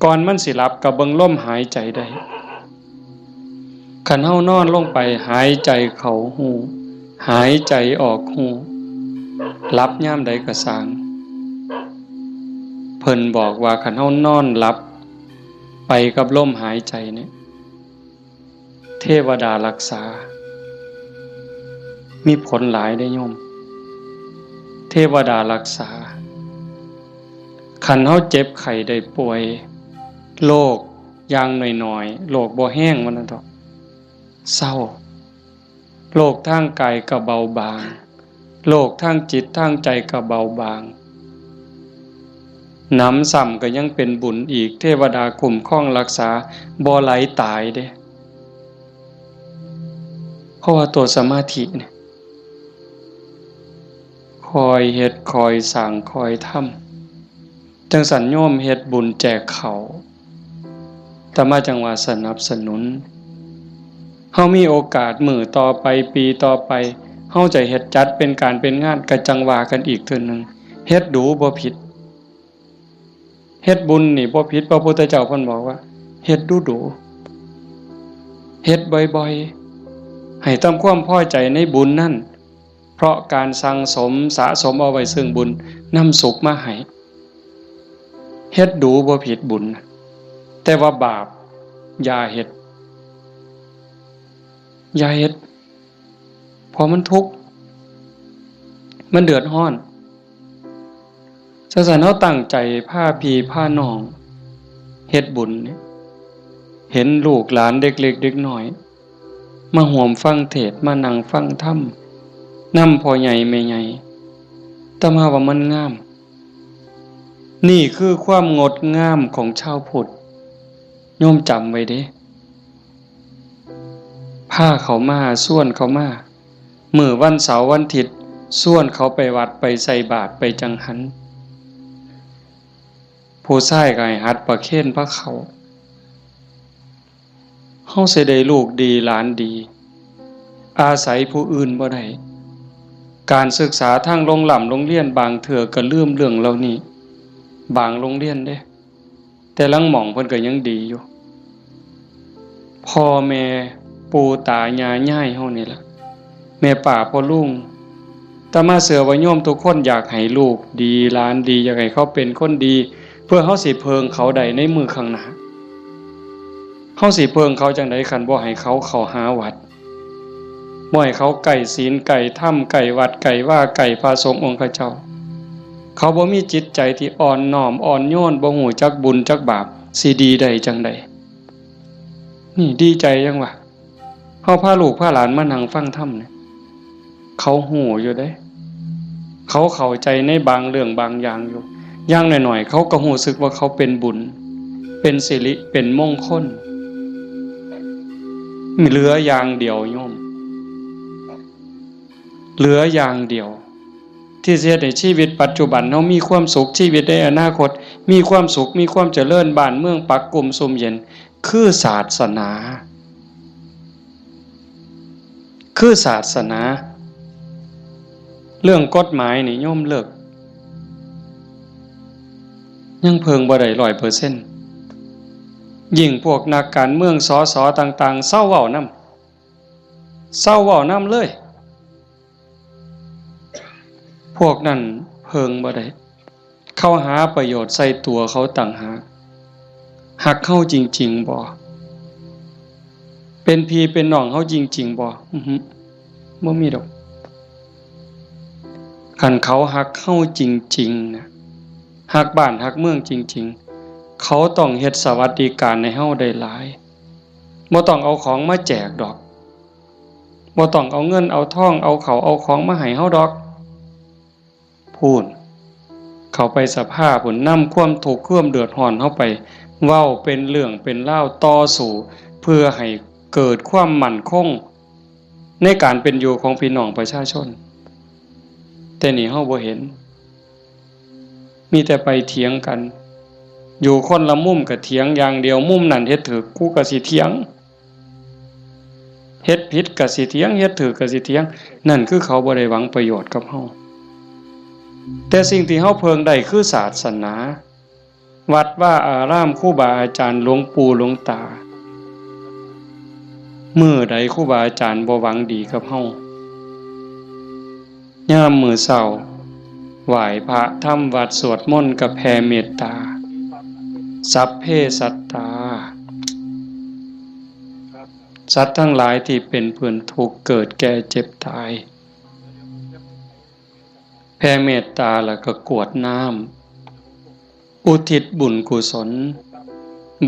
ก่อนมันสิหลับก็เบิ่งลมหายใจได้ คันเฮานอนลงไป หายใจเข้ารู้ หายใจออกรู้ หลับยามใดก็ซ่าง เพิ่นบอกว่าคันเฮานอนหลับไปกับลมหายใจเนี่ย เทวดารักษา มีผลหลายเด้โยม เทวดารักษา คันเฮาเจ็บไข้ได้ป่วย โรคอย่างน้อยๆ โรคบ่แฮงว่าซั่นเถาะ เซา โรคทางกายก็เบาบาง โรคทางจิตทางใจก็เบาบาง หนำซ้ำก็ยังเป็นบุญอีก เทวดาคุ้มครองรักษา บ่ไหลตายเด้ เพราะว่าตัวสมาธิเนี่ย คอยเฮ็ด คอยสร้าง คอยทำ จั่งซั้นโยมเฮ็ดบุญแจกข้าว อาตมาจั่งว่าสนับสนุน เฮามีโอกาสมื้อต่อไป ปีต่อไป เฮาจะเฮ็ดจัดเป็นการเป็นงาน ก็จั่งว่ากันอีกเทื่อหนึ่ง เฮ็ดดูบ่ผิด เฮ็ดบุญนี่บ่ผิด พระพุทธเจ้าเพิ่นบอกว่า เฮ็ดดูดู เฮ็ดบ่อยๆ ให้ทำความพอใจในบุญนั่น เพราะการสั่งสมสะสมเอาไว้ซึ่งบุญ นำสุขมาให้ เฮ็ดดูบ่ผิดบุญ แต่ว่าบาปอย่าเฮ็ด อย่าเฮ็ด เพราะมันทุกข์ มันเดือดร้อน จั่งซั้นเฮาตั้งใจพาพี่พาน้องเฮ็ดบุญเนี่ย เห็นลูกหลานเด็กเล็กเด็กน้อย มาร่วมฟังเทศน์ มานั่งฟังธรรม นำพ่อใหญ่แม่ใหญ่ อาตมาว่ามันงาม นี่คือความงดงามของชาวพุทธ โยมจำไว้เด้ พาเขามา ชวนเขามา มื้อวันเสาร์วันอาทิตย์ ชวนเขาไปวัด ไปใส่บาตร ไปจังหัน ผู้ชายก็ให้หัดประเคนพาเข้า เฮาสิได้ลูกดีหลานดี อาศัยผู้อื่นบ่ได้ การศึกษาทางโรงร่ำโรงเรียนบางเทื่อก็ลืมเรื่องเหล่านี้ บางโรงเรียนเด้ แต่ลางหม่องเพิ่นก็ยังดีอยู่ พ่อแม่ปู่ตายายยายเฮานี่ล่ะ แม่ป้าพ่อลุง อาตมาเชื่อว่าโยมทุกคนอยากให้ลูกดีหลานดี อยากให้เขาเป็นคนดี เพื่อเฮาสิเพิ่งเขาได้ในมื้อข้างหน้า เฮาสิเพิ่งเขาจั่งใดคันบ่ให้เขาเข้าหาวัด บ่ให้เขาใกล้ศีลใกล้ธรรม ใกล้วัดใกล้วา ใกล้พระสงฆ์องค์เจ้า เขาบ่มีจิตใจที่อ่อนน้อมอ่อนโยน บ่ฮู้จักบุญจักบาป สิดีได้จั่งใด นี่ดีใจจั่งวะ เฮาพาลูกพาหลานมานั่งฟังธรรมเนี่ย เขาฮู้อยู่เด้ เขาเข้าใจในบางเรื่องบางอย่างอยู่ อย่างน้อยๆ เขาก็ฮู้สึกว่าเขาเป็นบุญ เป็นสิริ เป็นมงคล เหลืออย่างเดียวโยม เหลืออย่างเดียว ที่สิเฮ็ดให้ชีวิตปัจจุบันเฮามีความสุข ชีวิตในอนาคตมีความสุข มีความเจริญ บ้านเมืองปักกุมซุ่มเย็น คือศาสนา คือศาสนา เรื่องกฎหมายนี่โยมเลิก ยังเพิ่งบ่ได้ร้อยเปอร์เซ็นต์ ยิ่งพวกนักการเมือง สส ต่างๆ เซาเว้านำ เซาเว้านำเลย พวกนั้นเพิ่งบ่ได้ เขาหาประโยชน์ใส่ตัวเขาต่างหาก ฮักเฮาจริงๆ บ่ เป็นพี่เป็นน้องเฮาจริงๆ บ่ อือหือ บ่มีดอก คันเขาฮักเฮาจริงๆ นะ ฮักบ้านฮักเมืองจริงๆ เขาต้องเฮ็ดสวัสดิการให้เฮาได้หลาย บ่ต้องเอาของมาแจกดอก บ่ต้องเอาเงินเอาทอง เอาข้าวเอาของมาให้เฮาดอก พู้น เข้าไปสภาพู้น นำความทุกข์ความเดือดร้อนเฮาไป เว้าเป็นเรื่องเป็นราว ต่อสู้ เพื่อให้เกิดความมั่นคง ในการเป็นอยู่ของพี่น้องประชาชน แต่นี่เฮาบ่เห็น มีแต่ไปเถียงกัน อยู่คนละมุมก็เถียงอย่างเดียว มุมนั่นเฮ็ดถูก กูก็สิเถียง เฮ็ดผิดก็สิเถียง เฮ็ดถูกก็สิเถียง นั่นคือเขาบ่ได้หวังประโยชน์กับเฮา แต่สิ่งที่เฮาเพิ่งได้คือศาสนา วัดวาอาราม ครูบาอาจารย์ หลวงปู่หลวงตา มื้อใดครูบาอาจารย์บ่หวังดีกับเฮา ยามมื้อเช้า ไหว้พระทำวัตรสวดมนต์กับแผ่เมตตา สัพเพสัตตา สัตว์ทั้งหลายที่เป็นเพื่อนทุกข์เกิดแก่เจ็บตาย แผ่เมตตาแล้วก็กรวดน้ำ อุทิศบุญกุศล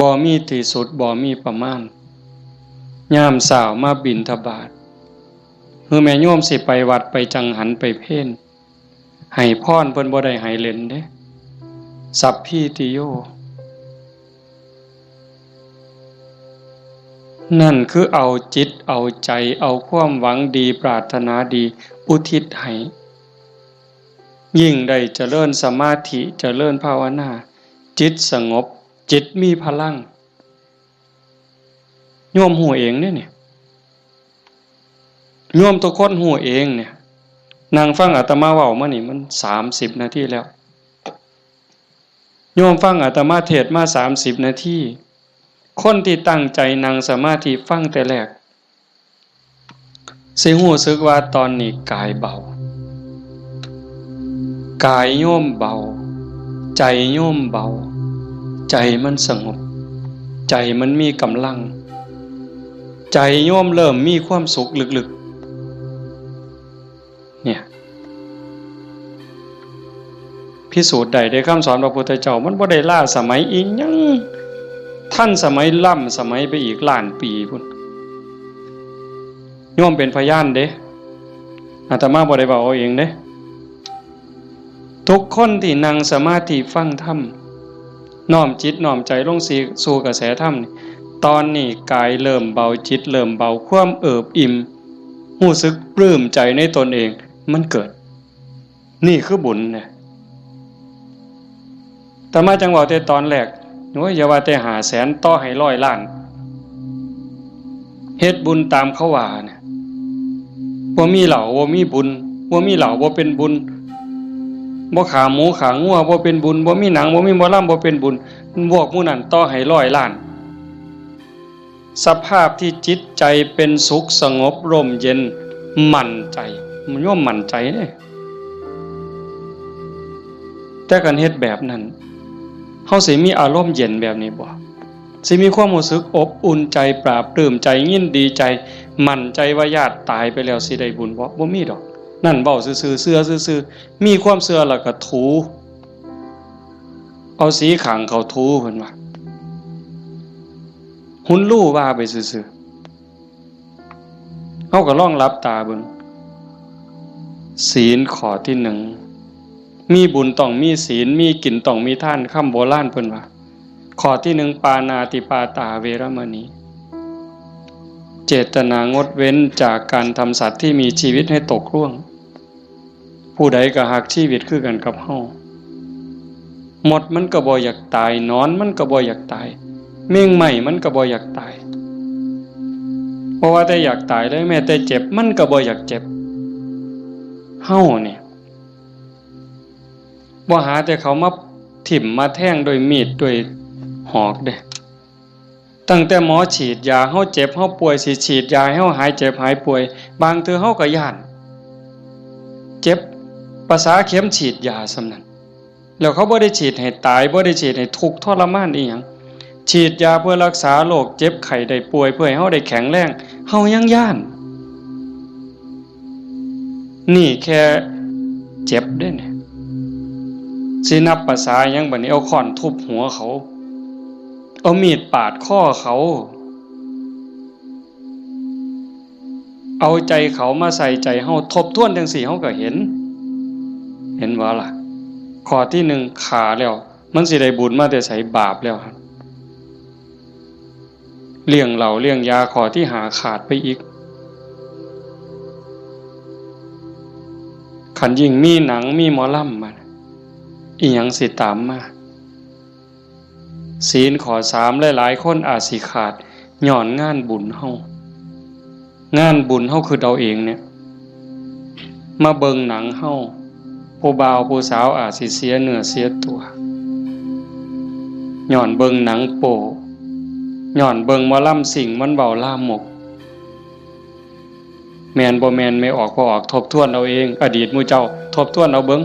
บ่มีที่สุด บ่มีประมาณ ยามเช้ามาบิณฑบาต คือแม่โยมสิไปวัดไปจังหันไปเพล ให้พรเพิ่นบ่ได้ให้เล่นเด้ สัพพีติโย นั่นคือเอาจิตเอาใจ เอาความหวังดีปรารถนาดีอุทิศให้ ยิ่งได้เจริญสมาธิเจริญภาวนา จิตสงบ จิตมีพลัง โยมฮู้เองเด้เนี่ย โยมทุกคนฮู้เองเนี่ย นั่งฟังอาตมาเว้ามานี่มันสามสิบนาทีแล้ว โยมฟังอาตมาเทศน์มาสามสิบนาที คนที่ตั้งใจนั่งสมาธิฟังแต่แรก สิฮู้สึกว่าตอนนี้กายเบา กายโยมเบา ใจโยมเบา ใจมันสงบ ใจมันมีกำลัง ใจโยมเริ่มมีความสุขลึกๆ เนี่ย พิสูจน์ได้เด้ คำสอนพระพุทธเจ้า มันบ่ได้ล้าสมัยอีหยัง ทันสมัยล้ำสมัยไปอีกล้านปีพุ้น โยมเป็นพยานเด้ อาตมาบ่ได้เว้าเอาเองเด้ ทุกคนที่นั่งสมาธิฟังธรรม น้อมจิตน้อมใจลงสู่ สู่กระแสธรรมนี่ ตอนนี้กายเริ่มเบา จิตเริ่มเบา ความเอิบอิ่ม ฮู้สึกปลื้มใจในตนเอง มันเกิด นี่คือบุญนะ อาตมาจั่งเว้าแต่ตอนแรก โอ้ย อย่าว่าแต่ห้าแสน ต่อให้ร้อยล้าน เฮ็ดบุญตามเขาว่าเนี่ย บ่มีเหล้าบ่มีบุญ บ่มีเหล้าบ่เป็นบุญ บ่ฆ่าหมูฆ่างัวบ่เป็นบุญ บ่มีหนังบ่มีหมอลำบ่เป็นบุญ พวกหมู่นั้นต่อให้ร้อยล้าน สภาพที่จิตใจเป็นสุขสงบร่มเย็น มั่นใจ มันย่อมมั่นใจเด้ แต่การเฮ็ดแบบนั้น เฮาสิมีอารมณ์เย็นแบบนี้บ่ สิมีความรู้สึกอบอุ่นใจ ปลาบปลื้มใจ ยินดีใจ มั่นใจว่าญาติตายไปแล้วสิได้บุญบ่ บ่มีดอก นั่นเว้าซื่อๆ เชื่อซื่อๆ มีความเชื่อแล้วก็ถู เอาสีข้างเขาถูเพิ่นว่า หุนลู่ว่าไปซื่อๆ เฮาก็ลองหลับตาเบิ่ง ศีลข้อที่หนึ่ง มีบุญต้องมีศีล มีกินต้องมีทาน คำโบราณเพิ่นว่า ข้อที่หนึ่ง ปาณาติปาตาเวรมณี เจตนางดเว้นจากการทำสัตว์ที่มีชีวิตให้ตกร่วง ผู้ใดก็ฮักชีวิตคือกันกับเฮา มดมันก็บ่อยากตาย หนอนมันก็บ่อยากตาย แมงไหม้มันก็บ่อยากตาย บ่ว่าแต่อยากตายเลย แม้แต่เจ็บมันก็บ่อยากเจ็บ เฮาเนี่ย บ่หาแต่เขามาถิ่มมาแทงด้วยมีดด้วยหอกเด้ ตั้งแต่หมอฉีดยา เฮาเจ็บเฮาป่วย สิฉีดยาให้เฮาหายเจ็บหายป่วย บางเทื่อเฮาก็ย้าน เจ็บ ประสาเข็มฉีดยาส่ำนั้น แล้วเขาบ่ได้ฉีดให้ตาย บ่ได้ฉีดให้ทุกข์ทรมานอีหยัง ฉีดยาเพื่อรักษาโรคเจ็บไข้ได้ป่วย เพื่อให้เฮาได้แข็งแรง เฮายังย้าน นี่แค่เจ็บเด้เนี่ย สินับประสาหยังบัดนี้ เอาค้อนทุบหัวเขา เอามีดปาดคอเขา เอาใจเขามาใส่ใจเฮา ทบทวนจั่งซี้เฮาก็เห็น เห็นบ่ล่ะ ข้อที่หนึ่ง ฆ่าแล้ว มันสิได้บุญมาแต่ไส บาปแล้วหั่น เลี้ยงเหล้าเลี้ยงยาข้อที่ห้าขาดไปอีก คันยิ่งมีหนังมีหมอลำมา อีหยังสิตามมา ศีลข้อสาม หลายๆ คนอาจสิขาด ย้อนงานบุญเฮา งานบุญเฮาคือเอาเองเนี่ย มาเบิ่งหนังเฮา ผู้บ่าวผู้สาวอาจสิเสียเนื้อเสียตัว ย้อนเบิ่งหนังโป๊ ย้อนเบิ่งหมอลำซิ่งมันเว้าลามก แม่นบ่แม่น แม่ออกพ่อออก ทบทวนเอาเอง อดีตหมู่เจ้า ทบทวนเอาเบิ่ง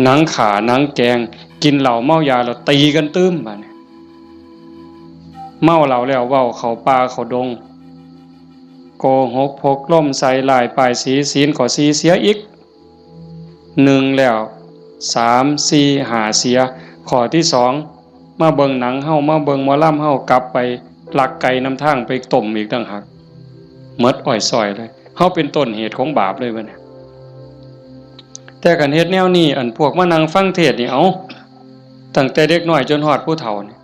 หนังฆ่าหนังแกล้ง กินเหล้าเมายาแล้วตีกันตื่ม บาดนี้ เมาเหล้าแล้วเว้าเข้าป่าเข้าดง โกหกพกลมใส่ร้ายป้ายสี ศีลข้อสี่เสียอีก หนึ่งแล้ว สาม สี่ ห้า เสีย ข้อที่สอง มาเบิ่งหนังเฮา มาเบิ่งหมอลำเฮา กลับไปลักไก่นำทางไปต้มอีกต่างหาก หมดอ้อยซอยเลย เฮาเป็นต้นเหตุของบาปเลยบัดนี้ แต่คันเฮ็ดแนวนี้ อันพวกมานั่งฟังเทศน์นี่ เอ้า ตั้งแต่เด็กน้อยจนฮอดผู้เฒ่านี่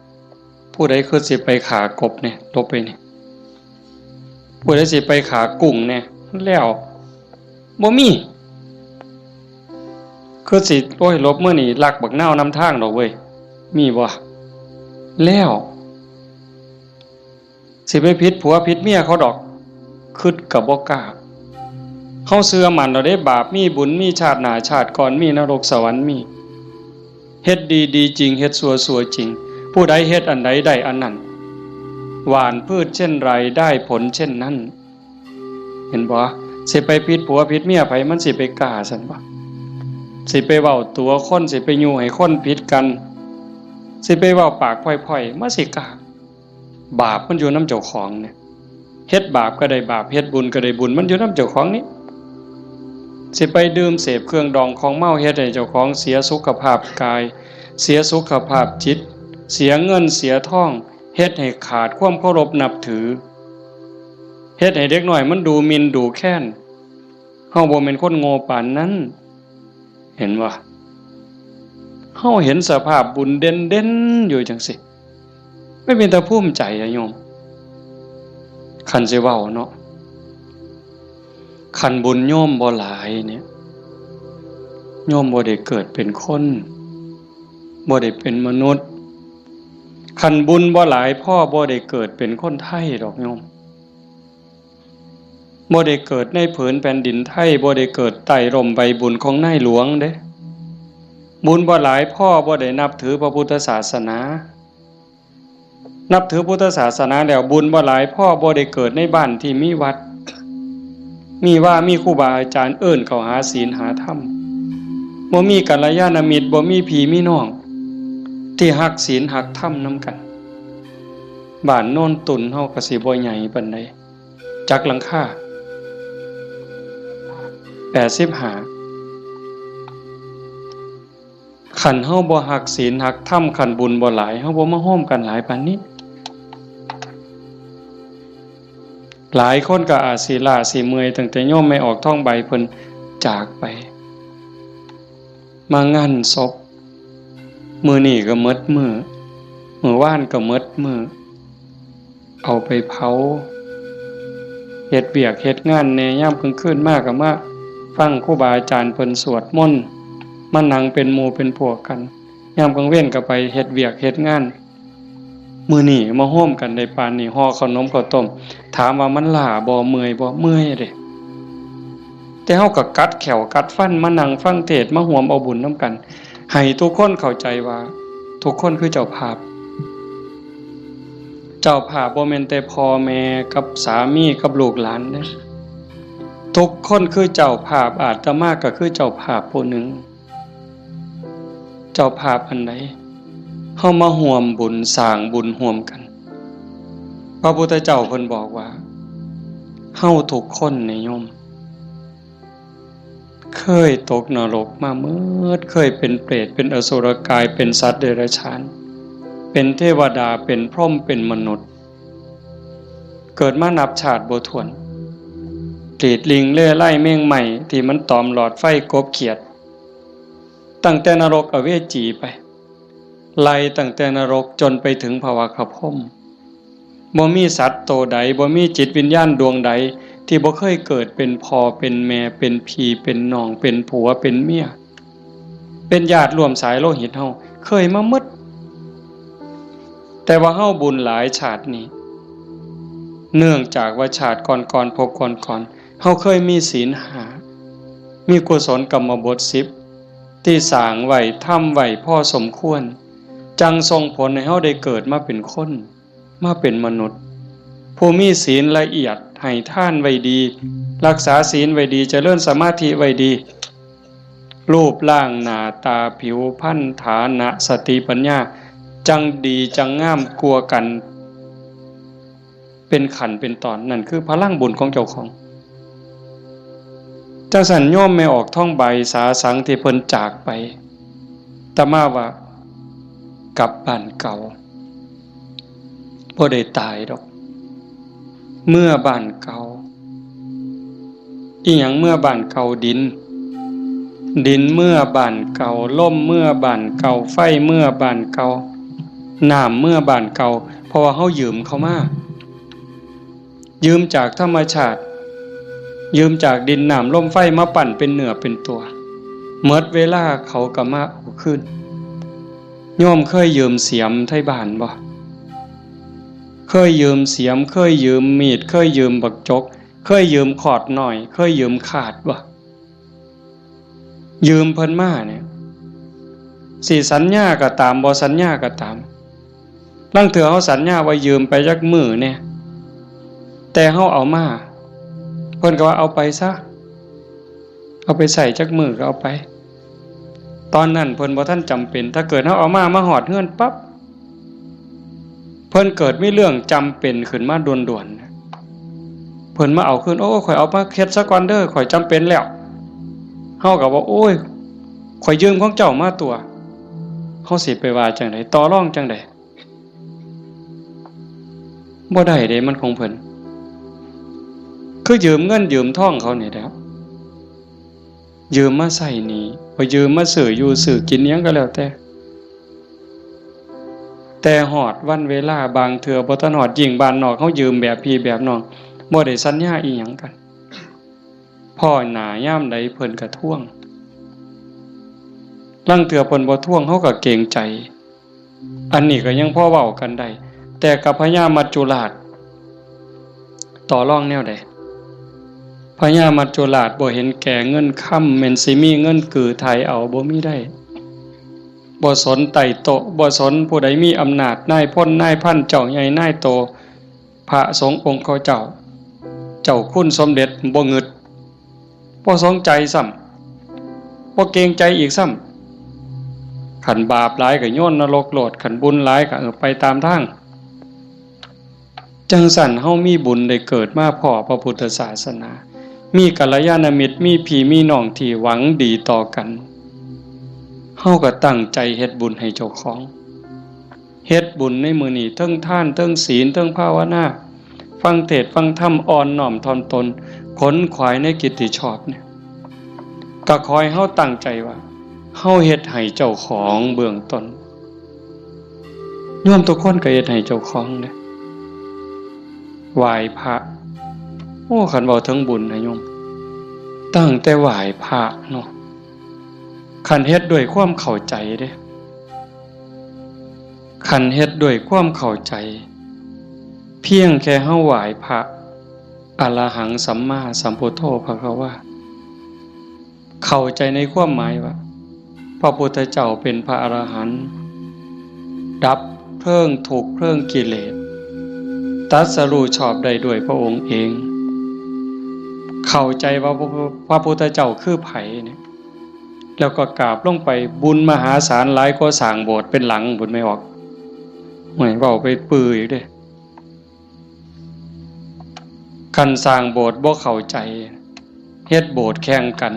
ผู้ใดคือสิไปฆ่ากบเนี่ย หลบไปนี่ ผู้ใดสิไปฆ่ากุ้งเนี่ย แล้ว บ่มี คือสิ โอ้ย หลบมื้อนี้ลักบักนาวนำทางดอกเว้ย มีบ่ แล้ว สิไปผิดผัวผิดเมียเขาดอก คิดก็บ่กล้า เฮาเชื่อมั่นแล้วเด้ บาปมีบุญมี ชาติหน้าชาติก่อนมี นรกสวรรค์มี เฮ็ดดีดีจริง เฮ็ดชั่วชั่วจริง ผู้ใดเฮ็ดอันใดได้อันนั้น หว่านพืชเช่นไรได้ผลเช่นนั้น เห็นบ่ สิไปผิดผัวผิดเมียไผ มันสิไปกล้าซั่นบ่ สิไปเว้าตั๋วคน สิไปยุให้คนผิดกัน สิไปเว้าปากพ่อยๆ มันสิกล้า บาปมันอยู่นำเจ้าของเนี่ย เฮ็ดบาปก็ได้บาป เฮ็ดบุญก็ได้บุญ มันอยู่นำเจ้าของนี่ สิไปดื่มเสพเครื่องดองของเมา เฮ็ดให้เจ้าของเสียสุขภาพกาย เสียสุขภาพจิต เสียเงินเสียทอง เฮ็ดให้ขาดความเคารพนับถือ เฮ็ดให้เด็กน้อยมันดูหมิ่นดูแคลน เฮาบ่แม่นคนโง่ปานนั้น เห็นบ่ เฮาเห็นสภาพบุญเด่นๆ อยู่จังซี่ มันเป็นตาภูมิใจอะโยม คันสิเว้าเนาะ คันบุญโยมบ่หลายเนี่ย โยมบ่ได้เกิดเป็นคน บ่ได้เป็นมนุษย์ คันบุญบ่หลายพอ บ่ได้เกิดเป็นคนไทยดอกโยม บ่ได้เกิดในผืนแผ่นดินไทย บ่ได้เกิดใต้ร่มใบบุญของนายหลวงเด้ บุญบ่หลายพอ บ่ได้นับถือพระพุทธศาสนา นับถือพุทธศาสนาแล้ว บุญบ่หลายพอ บ่ได้เกิดในบ้านที่มีวัด มีวา มีครูบาอาจารย์เอิ้นเข้าหาศีลหาธรรม บ่มีกัลยาณมิตร บ่มีพี่มีน้อง ที่ฮักศีลฮักธรรมนำกัน บ้านโนนตุ่นเฮาก็สิบ่ใหญ่ปานใด จักหลังคา แปดสิบห้า คันเฮาบ่ฮักศีลฮักธรรม คันบุญบ่หลาย เฮาบ่มาโฮมกันหลายปานนี้ หลายคนก็อาจสิล้าสิเมื่อย ตั้งแต่โยมแม่ออกทองใบเพิ่นจากไป มางานศพ มื้อนี้ก็หมดมื้อ มื้อวานก็หมดมื้อ เอาไปเผา เฮ็ดเวียกเฮ็ดงานแหน่ ยามกลางคืนมาก็มาฟังครูบาอาจารย์เพิ่นสวดมนต์ มานั่งเป็นหมู่เป็นพวกกัน ยามกลางเว็นก็ไปเฮ็ดเวียกเฮ็ดงาน มื้อนี้มาโฮมกันได้ปานนี้ ห่อข้าวหนมข้าวต้ม ถามว่ามันล้าบ่ เมื่อยบ่ เมื่อยเด้ แต่เฮาก็กัดแข้วกัดฟันมานั่งฟังเทศน์ มาร่วมเอาบุญนำกัน ให้ทุกคนเข้าใจว่าทุกคนคือเจ้าภาพ เจ้าภาพบ่แม่นแต่พ่อแม่กับสามีกับลูกหลานเด้ ทุกคนคือเจ้าภาพ อาตมาก็คือเจ้าภาพผู้หนึ่ง เจ้าภาพอันใด เฮามาร่วมบุญสร้างบุญร่วมกัน พระพุทธเจ้าเพิ่นบอกว่า เฮาทุกคนนี่โยม เคยตกนรกมาเมิด เคยเป็นเปรต เป็นอสุรกาย เป็นสัตว์เดรัจฉาน เป็นเทวดา เป็นพรหม เป็นมนุษย์ เกิดมานับชาติบ่ถ้วน กรีดลิงเล่ไล่แมงไหม้ที่มันตอมหลอดไฟกบเขียด ตั้งแต่นรกอเวจีไป ไล่ตั้งแต่นรกจนไปถึงภวัคคพรหม บ่มีสัตว์โตใด บ่มีจิตวิญญาณดวงใด ที่บ่เคยเกิดเป็นพ่อเป็นแม่ เป็นพี่เป็นน้อง เป็นผัวเป็นเมีย เป็นญาติร่วมสายโลหิตเฮา เคยมาหมด แต่ว่าเฮาบุญหลายชาตินี้ เนื่องจากว่าชาติก่อนๆ ภพก่อนๆ เฮาเคยมีศีลห้า มีกุศลกรรมบทสิบ ที่สร้างไว้ ทำไว้พอสมควร จั่งส่งผลให้เฮาได้เกิดมาเป็นคน มาเป็นมนุษย์ ผู้มีศีลละเอียด ให้ทานไว้ดี รักษาศีลไว้ดี เจริญสมาธิไว้ดี รูปร่างหน้าตาผิวพรรณ ฐานะ สติปัญญา จั่งดีจั่งงามกว่ากัน เป็นขั้นเป็นตอน นั่นคือพลังบุญของเจ้าของ จั่งซั้นโยมแม่ออกทองใบสาสังที่เพิ่นจากไป อาตมาว่า กลับบ้านเก่า บ่ได้ตายดอก เมือบ้านเก่า อิหยังเมือบ้านเก่า ดิน ดินเมือบ้านเก่า ลมเมือบ้านเก่า ไฟเมือบ้านเก่า น้ำเมือบ้านเก่า เพราะว่าเฮายืมเขามา ยืมจากธรรมชาติ ยืมจากดินน้ำลมไฟมาปั้นเป็นเนื้อเป็นตัว หมดเวลาเขาก็มาเอาคืน โยมเคยยืมเสียมไทบ้านบ่ เคยยืมเสียม เคยยืมมีด เคยยืมบักจก เคยยืมขอดน้อย เคยยืมคาดบ่ ยืมเพิ่นมาเนี่ย สิสัญญาก็ตาม บ่สัญญาก็ตาม ลางเทื่อเฮาสัญญาว่ายืมไปจักมื้อแหน่ แต่เฮาเอามา เพิ่นก็ว่าเอาไปซะ เอาไปใช้จักมื้อก็เอาไป ตอนนั้นเพิ่นบ่ทันจำเป็น ถ้าเกิดเฮาเอามา มาฮอดเฮือนปั๊บ เพิ่นเกิดมีเรื่องจำเป็นขึ้นมาด่วนๆ เพิ่นมาเอาคืน โอ้ ข้อยเอามาเฮ็ดซะก่อนเด้อ ข้อยจำเป็นแล้ว เฮาก็ว่า โอ้ย ข้อยยืมของเจ้ามาตั๊ว เฮาสิไปว่าจั่งใด ต่อรองจั่งใด บ่ได้เด้ มันของเพิ่น คือยืมเงินยืมทองเขานี่แหละ ยืมมาใช้หนี้ บ่ยืมมาซื้ออยู่ซื้อกินอิหยังก็แล้วแต่ แต่ฮอดวันเวลา บางเทื่อบ่ทันฮอด ยิ่งบ้านนอกเฮายืมแบบพี่แบบน้อง บ่ได้สัญญาอิหยังกัน พ้อหน้ายามใดเพิ่นก็ทวง ลางเทื่อเพิ่นบ่ทวงเฮาก็เกรงใจ อันนี้ก็ยังพอเว้ากันได้ แต่กับพญามัจจุราช ต่อรองแนวใด พญามัจจุราชบ่เห็นแก่เงินคำ แม่นสิมีเงินกือไถ่เอา บ่มีได้ บ่สนไต่โต๊ะ บ่สนผู้ใดมีอำนาจ นายพลนายพัน เจ้าใหญ่นายโต พระสงฆ์องค์เขาเจ้า เจ้าคุณสมเด็จ บ่งึด บ่สนใจซ้ำ บ่เกรงใจอีกซ้ำ คันบาปหลายก็โยนนรกโลด คันบุญหลายก็ เออ ไปตามทาง จั่งซั้นเฮามีบุญได้เกิดมาพ้อพระพุทธศาสนา มีกัลยาณมิตร มีพี่มีน้องที่หวังดีต่อกัน เฮาก็ตั้งใจเฮ็ดบุญให้เจ้าของ เฮ็ดบุญในมื้อนี้ เทิงทาน เทิงศีล เทิงภาวนา ฟังเทศน์ฟังธรรม อ่อนน้อมถ่อมตน ขนขวายในกิจที่ชอบเนี่ย ก็ขอให้เฮาตั้งใจว่า เฮาเฮ็ดให้เจ้าของเบื้องต้น โยมทุกคนก็เฮ็ดให้เจ้าของเด้ ไหว้พระ โอ้ คันเว้าถึงบุญนะโยม ตั้งแต่ไหว้พระเนาะ คันเฮ็ดด้วยความเข้าใจเด้ คันเฮ็ดด้วยความเข้าใจ เพียงแค่เฮาไหว้พระ อะระหังสัมมาสัมพุทโธภะคะวา เข้าใจในความหมายว่า พระพุทธเจ้าเป็นพระอรหันต์ ดับเพลิงทุกข์เพลิงกิเลส ตรัสรู้ชอบได้ด้วยพระองค์เอง เข้าใจว่าพระ พระพุทธเจ้าคือไผเนี่ย แล้วก็กราบลงไป บุญมหาศาลหลายกว่าสร้างโบสถ์เป็นหลัง บุญไม่ออก ไม่เว้าไปปืออีกเด้ คันสร้างโบสถ์บ่เข้าใจ เฮ็ดโบสถ์แข่งกัน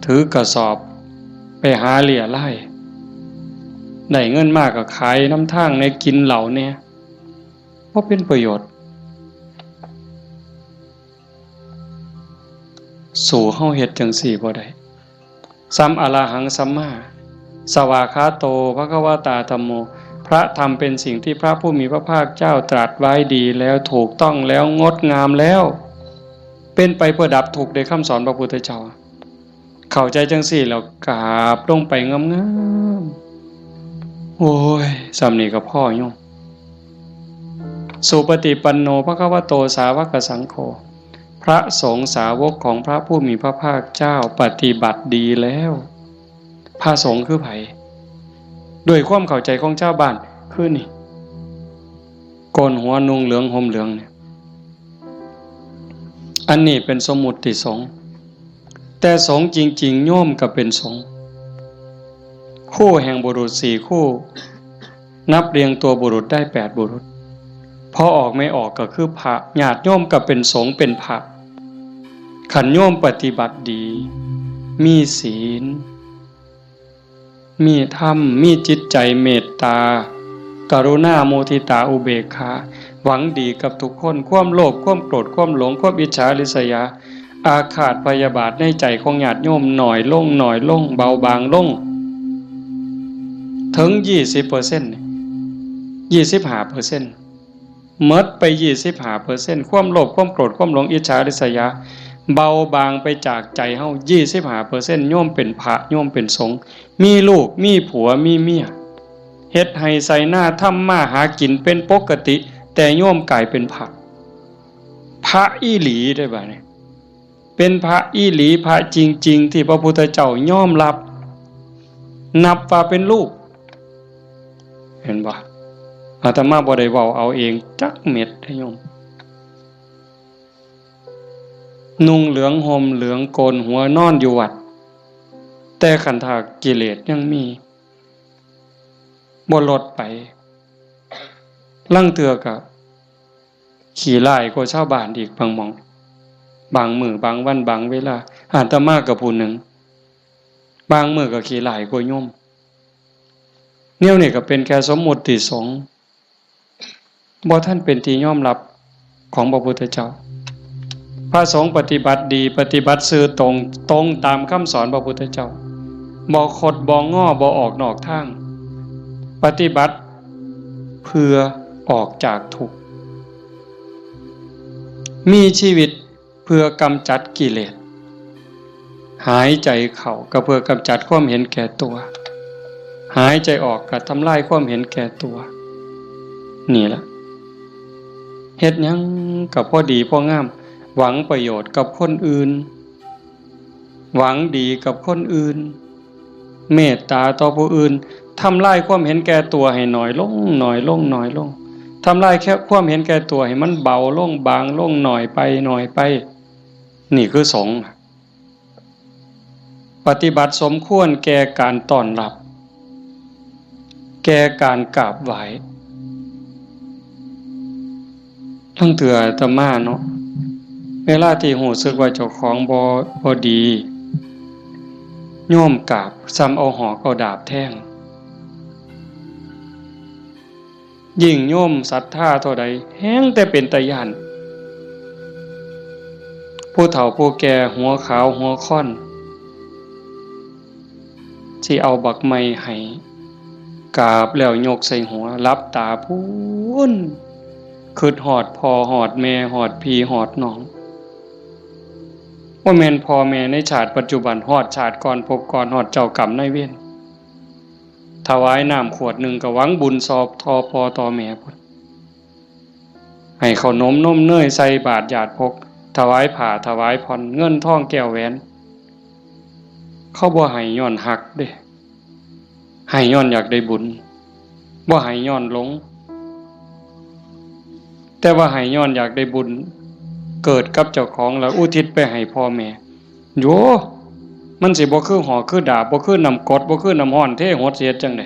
ถือกระสอบไปหาเรี่ยไล่ ได้เงินมาก็ขายนำทางแหน่ กินเหล้าแหน่ บ่เป็นประโยชน์ สู้เฮาเฮ็ดจั่งซี้บ่ได้ สัม อะระหังสัมมา สวากขาโต ภะคะวะตา ธัมโม พระธรรมเป็นสิ่งที่พระผู้มีพระภาคเจ้าตรัสไว้ดีแล้ว ถูกต้องแล้ว งดงามแล้ว เป็นไปเพื่อดับทุกข์ ได้คำสอนพระพุทธเจ้า เข้าใจจั่งซี้แล้วกราบลงไปงามๆ โอ้ย ส่ำนี้ก็พอโยม สุปฏิปันโน ภะคะวะโต สาวกสังโฆ พระสงฆ์สาวกของพระผู้มีพระภาคเจ้าปฏิบัติดีแล้ว พระสงฆ์คือไผ ด้วยความเข้าใจของชาวบ้านคือนี่ โกนหัวนุ่งเหลืองห่มเหลืองเนี่ย อันนี้เป็นสมมุติสงฆ์ แต่สงฆ์จริงๆ โยมก็เป็นสงฆ์ คู่แห่งบุรุษสี่คู่ นับเรียงตัวบุรุษได้แปดบุรุษ พอออกไม่ออกก็คือพระ ญาติโยมก็เป็นสงฆ์เป็นพระ คันโยมปฏิบัติดี มีศีล มีธรรม มีจิตใจเมตตา กรุณา มุทิตา อุเบกขา หวังดีกับทุกคน ความโลภ ความโกรธ ความหลง ความอิจฉาริษยา อาฆาตพยาบาทในใจของญาติโยมน้อยลง น้อยลง เบาบางลง ถึงยี่สิบเปอร์เซ็นต์ ยี่สิบห้าเปอร์เซ็นต์ หมดไปยี่สิบห้าเปอร์เซ็นต์ ความโลภ ความโกรธ ความหลง อิจฉาริษยา เบาบางไปจากใจเฮา ยี่สิบห้าเปอร์เซ็นต์ โยมเป็นพระ โยมเป็นสงฆ์ มีลูก มีผัว มีเมีย เฮ็ดไฮ่ไถนา ทำมาหากินเป็นปกติ แต่โยมกลายเป็นพระ พระอีหลีได้บ่เนี่ย เป็นพระอีหลี พระจริงๆ ที่พระพุทธเจ้ายอมรับ นับว่าเป็นลูก เห็นบ่ อาตมาบ่ได้เว้าเอาเองจักเม็ดเด้อโยม นุ่งเหลืองห่มเหลืองโกนหัวนอนอยู่วัด แต่คันถ้ากิเลสยังมี บ่ลดไป ลางเทื่อก็ขี้ร้ายกว่าชาวบ้านอีกบางหม่อง บางมื้อบางวันบางเวลา อาตมาก็ผู้หนึ่ง บางมื้อก็ขี้ร้ายกว่าโยม แนวนี้ก็เป็นแค่สมมุติสงฆ์ บ่ทันเป็นที่ยอมรับของพระพุทธเจ้า พระสงฆ์ปฏิบัติดี ปฏิบัติซื่อตรง ตรงตามคำสอนพระพุทธเจ้า บ่คดบ่งอ บ่ออกนอกทาง ปฏิบัติเพื่อออกจากทุกข์ มีชีวิตเพื่อกำจัดกิเลส หายใจเข้าก็เพื่อกำจัดความเห็นแก่ตัว หายใจออกก็ทำลายความเห็นแก่ตัว นี่ล่ะ เฮ็ดหยังก็พอดีพองาม หวังประโยชน์กับคนอื่น หวังดีกับคนอื่น เมตตาต่อผู้อื่น ทำลายความเห็นแก่ตัวให้น้อยลง น้อยลง น้อยลง ทำลายแค่ความเห็นแก่ตัวให้มันเบาลง บางลง น้อยไป น้อยไป นี่คือสงฆ์ ปฏิบัติสมควรแก่การต้อนรับ แก่การกราบไหว้ ลางเทื่ออาตมาเนาะ เวลาที่รู้สึกว่าเจ้าของบ่ บ่ดี โยมกราบ ส่ำเอาหอกเอาดาบแทง ยิ่งโยมศรัทธาเท่าใด แฮ่งแต่เป็นตาย้าน ผู้เฒ่าผู้แก่หัวขาวหัวค่อน สิเอาบักไม้ให้ กราบแล้วยกใส่หัว หลับตาพู้น คิดฮอดพ่อฮอดแม่ ฮอดพี่ฮอดน้อง บ่แม่นพ่อแม่ในชาติปัจจุบัน ฮอดชาติก่อนภพก่อน ฮอดเจ้ากรรมนายเวร ถวายน้ำขวดหนึ่งก็หวังบุญซอบต่อพ่อต่อแม่พุ้น ให้ข้าวนมนมเนยใส่บาตรญาติพก ถวายผ้าถวายผ่อน เงินทองแก้วแหวน เขาบ่ให้ย้อนฮักเด้ ให้ย้อนอยากได้บุญ บ่ให้ย้อนหลง แต่ว่าให้ย้อนอยากได้บุญ เกิดกับเจ้าของแล้วอุทิศไปให้พ่อแม่ โย มันสิบ่คือหอกคือดาบ บ่คือน้ำกรด บ่คือน้ำร้อนเทหด สิเฮ็ดจั่งใด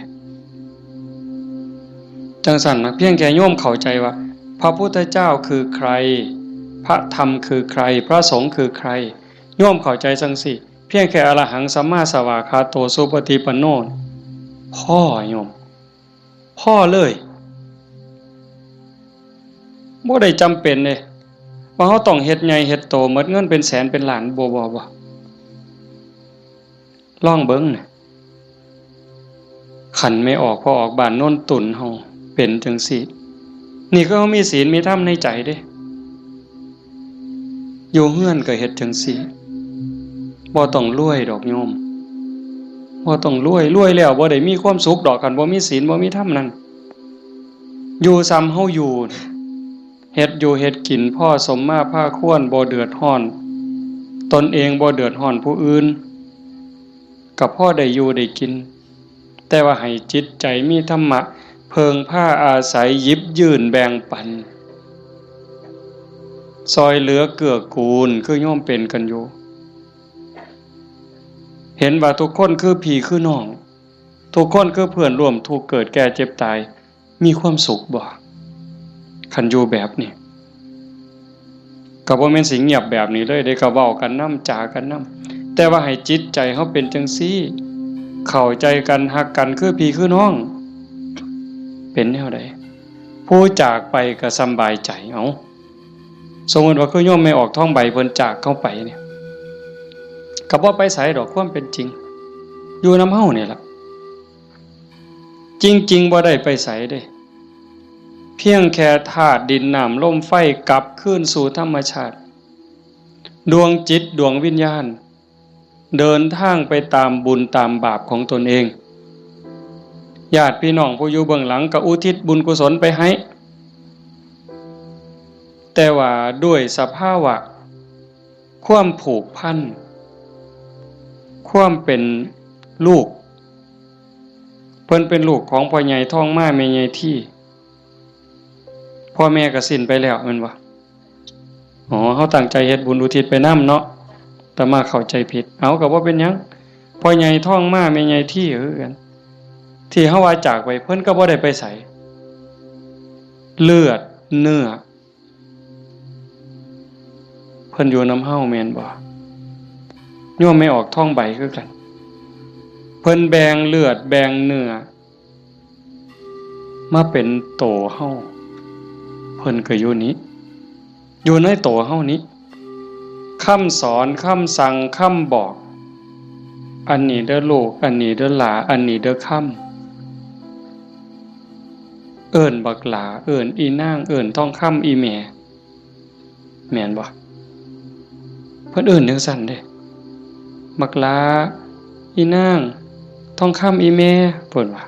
จั่งซั้นนะ เพียงแค่โยมเข้าใจว่า พระพุทธเจ้าคือใคร พระธรรมคือใคร พระสงฆ์คือใคร โยมเข้าใจจั่งซี้ เพียงแค่อรหังสัมมาสวากขาโตสุปฏิปันโน พอโยม พอเลย บ่ได้จำเป็นเด้ ว่าเราต้องเฮ็ดใหญ่เฮ็ดโต หมดเงินเป็นแสนเป็นล้าน บ่ บ่ บ่ ลองเบิ่งน่ะ คันแม่ออกพ่อออกบ้านโนนตุ่นเฮาเป็นจั่งซี้ นี่คือเฮามีศีลมีธรรมในใจเด้ อยู่เฮือนก็เฮ็ดจั่งซี้ บ่ต้องรวยดอกโยม บ่ต้องรวย รวยแล้วบ่ได้มีความสุขดอก คันบ่มีศีลบ่มีธรรมนั่น อยู่ส่ำเฮาอยู่ เฮ็ดอยู่เฮ็ดกินพอสมมาพาควร บ่เดือดร้อนตนเอง บ่เดือดร้อนผู้อื่น ก็พอได้อยู่ได้กิน แต่ว่าให้จิตใจมีธรรมะ เพิ่งพาอาศัย หยิบยื่นแบ่งปัน ซอยเหลือเกื้อกูล คือโยมเป็นกันอยู่ เห็นว่าทุกคนคือพี่คือน้อง ทุกคนคือเพื่อนร่วมทุกข์เกิดแก่เจ็บตาย มีความสุขบ่ คันอยู่แบบนี้ ก็บ่แม่นสิเงียบแบบนี้เลยเด้ ก็เว้ากันนำ จากันนำ แต่ว่าให้จิตใจเฮาเป็นจั่งซี้ เข้าใจกัน ฮักกัน คือพี่คือน้อง เป็นแนวใด ผู้จากไปก็สำบายใจ เอ้า สมมุติว่าคือโยมแม่ออกทองใบเพิ่นจากเฮาไปเนี่ย ก็บ่ไปไสดอก ความเป็นจริง อยู่นำเฮานี่ล่ะ จริงๆ บ่ได้ไปไสเด้ เพียงแค่ธาตุดินน้ำลมไฟกลับคืนสู่ธรรมชาติ ดวงจิตดวงวิญญาณ เดินทางไปตามบุญตามบาปของตนเอง ญาติพี่น้องผู้อยู่เบื้องหลังก็อุทิศบุญกุศลไปให้ แต่ว่าด้วยสภาวะ ความผูกพัน ความเป็นลูก เพิ่นเป็นลูกของพ่อใหญ่ทองมาแม่ใหญ่ที พ่อแม่ก็สิ้นไปแล้วแม่นบ่ อ๋อ เฮาตั้งใจเฮ็ดบุญอุทิศไปนำเนาะ อาตมาเข้าใจผิด เอา ก็บ่เป็นหยัง พ่อใหญ่ทองมาแม่ใหญ่ทีคือกัน ที่เฮาว่าจากไป เพิ่นก็บ่ได้ไปไส เลือดเนื้อ เพิ่นอยู่นำเฮาแม่นบ่ โยมแม่ออกทองใบคือกัน เพิ่นแบ่งเลือดแบ่งเนื้อ มาเป็นโตเฮา เพิ่นก็อยู่นี้ อยู่ในโตเฮานี้ คำสอน คำสั่ง คำบอก อันนี้เด้อลูก อันนี้เด้อหลา อันนี้เด้อคำ เอิ้นบักหลา เอิ้นอีนาง เอิ้นทองคำอีแม่ แม่นบ่ เพิ่นเอิ้นจั่งซั้นเด้ บักหลา อีนาง ทองคำอีแม่ เพิ่นว่า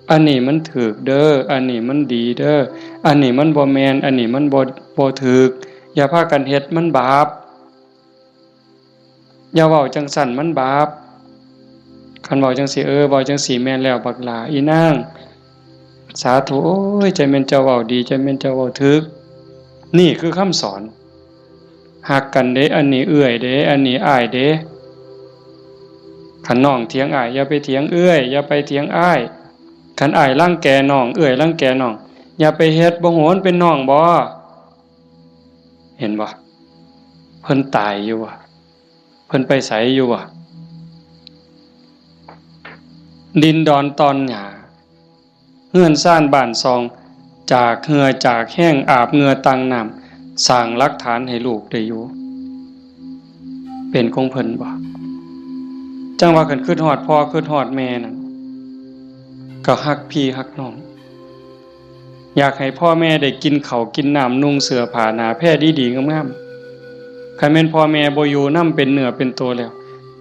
อันนี้มันถูกเด้อ อันนี้มันดีเด้อ อันนี้มันบ่แม่น อันนี้มันบ่ บ่ถูก อย่าพากันเฮ็ด มันบาป อย่าเว้าจั่งซั้น มันบาป คันเว้าจั่งซี้ เออ เว้าจั่งซี้แม่นแล้ว บักหล้า อีนาง สาธุ โอ้ย จั่งแม่นเจ้าเว้าดี จั่งแม่นเจ้าเว้าถูก นี่คือคำสอน ฮักกันเด้ อันนี้เอื้อยเด้ อันนี้อ้ายเด้ คันน้องเถียงอ้าย อย่าไปเถียงเอื้อย อย่าไปเถียงอ้าย คันอ้ายรังแกน้อง เอื้อยรังแกน้อง อย่าไปเฮ็ด บ่ฮู้มันเป็นน้องบ่ เห็นบ่ เพิ่นตายอยู่บ่ เพิ่นไปไสอยู่บ่ ดินดอนตอนหญ้า เฮือนซานบ้านซอง จากเหงื่อจากแฮง อาบเหงื่อต่างน้ำ สร้างหลักฐานให้ลูกได้อยู่ เป็นของเพิ่นบ่ จั่งว่าคันคิดฮอดพ่อคิดฮอดแม่นั่น ก็ฮักพี่ฮักน้อง อยากให้พ่อแม่ได้กินข้าวกินน้ำ นุ่งเสื้อผ้าหน้าแพรดีๆงามๆ คันแม่นพ่อแม่บ่อยู่นำเป็นเนื้อเป็นตัวแล้ว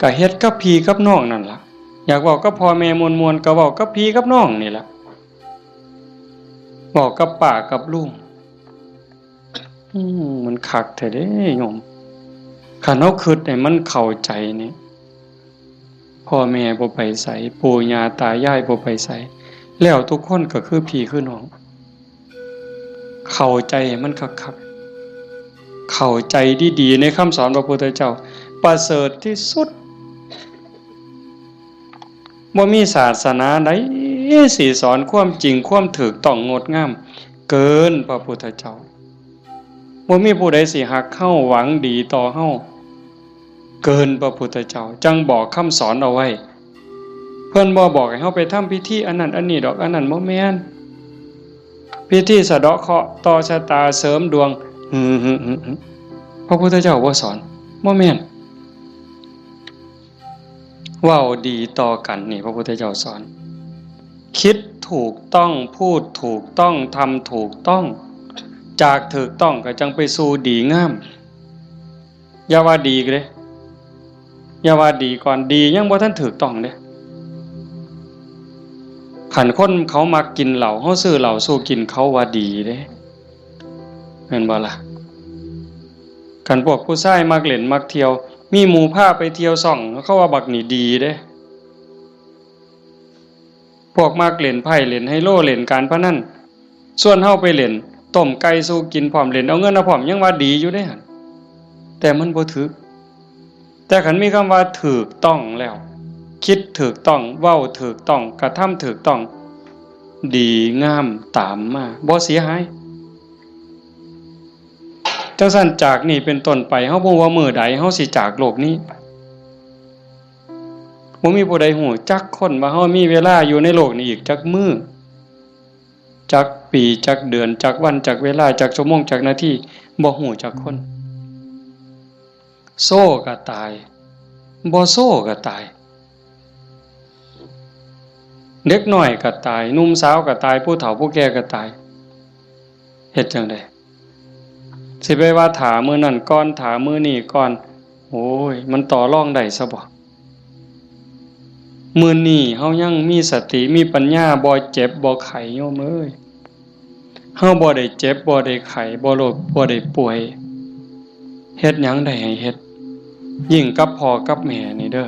ก็เฮ็ดกับพี่กับน้องนั่นล่ะ อยากเว้ากับพ่อแม่ม่วนๆ ก็เว้ากับพี่กับน้องนี่ล่ะ เว้ากับป้ากับลุง อืม มันคักแท้เด้โยม คันเฮาคิดให้มันเข้าใจนี่ พ่อแม่บ่ไปไส ปู่ย่าตายายบ่ไปไส แล้วทุกคนก็คือพี่คือน้อง เข้าใจให้มันคักๆ เข้าใจดีๆ ในคำสอนพระพุทธเจ้า ประเสริฐที่สุด บ่มีศาสนาใดสิสอนความจริงความถูกต้องงดงาม เกินพระพุทธเจ้า บ่มีผู้ใดสิฮักเฮาหวังดีต่อเฮา เกินพระพุทธเจ้า จั่งบอกคำสอนเอาไว้ เพิ่นบ่บอกให้เฮาไปทำพิธีอันนั้นอันนี้ดอก อันนั้นบ่แม่น พิธีสะเดาะเคราะห์ต่อชะตาเสริมดวง หึ หึ หึ หึ พระพุทธเจ้าบ่สอน บ่แม่น เว้าดีต่อกันนี่พระพุทธเจ้าสอน คิดถูกต้อง พูดถูกต้อง ทำถูกต้อง จากถูกต้องก็จั่งไปสู่ดีงาม อย่าว่าดีเด้ อย่าว่าดีก่อน ดียังบ่ทันถูกต้องเด้ คันคนเขามักกินเหล้า เฮาซื้อเหล้าสู่กิน เขาว่าดีเด้ แม่นบ่ล่ะ คันพวกผู้ชายมักเล่นมักเที่ยว มีหมู่พาไปเที่ยวซ่อง เขาว่าบักนี่ดีเด้ พวกมักเล่นไพ่เล่นไฮโลเล่นการพนัน ชวนเฮาไปเล่น ต้มไก่สู่กินพร้อม เล่นเอาเงินเอาพร้อม ยังว่าดีอยู่เด้หั่น แต่มันบ่ถืก แต่คันมีคำว่าถูกต้องแล้ว คิดถูกต้อง เว้าถูกต้อง กระทำถูกต้อง ดีงามตามมา บ่เสียหาย จั่งซั้นจากนี้เป็นต้นไป เฮาบ่ฮู้ว่ามื้อใดเฮาสิจากโลกนี้ไป บ่มีผู้ใดฮู้จักคนว่าเฮามีเวลาอยู่ในโลกนี้อีกจักมื้อ จักปี จักเดือน จักวัน จักเวลา จักชั่วโมง จักนาที บ่ฮู้จักคน โซก็ตาย บ่โซก็ตาย เด็กน้อยก็ตาย หนุ่มสาวก็ตาย ผู้เฒ่าผู้แก่ก็ตาย เฮ็ดจั่งใด สิไปว่าถ้ามื้อนั้นก่อน ถ้ามื้อนี้ก่อน โอ้ย มันต่อรองได้ซะบ่ มื้อนี้เฮายังมีสติ มีปัญญา บ่เจ็บบ่ไข้ โยมเอ้ย เฮาบ่ได้เจ็บ บ่ได้ไข้ บ่โรค บ่ได้ป่วย เฮ็ดหยังได้ให้เฮ็ด ยิ่งกับพ่อกับแม่นี่เด้อ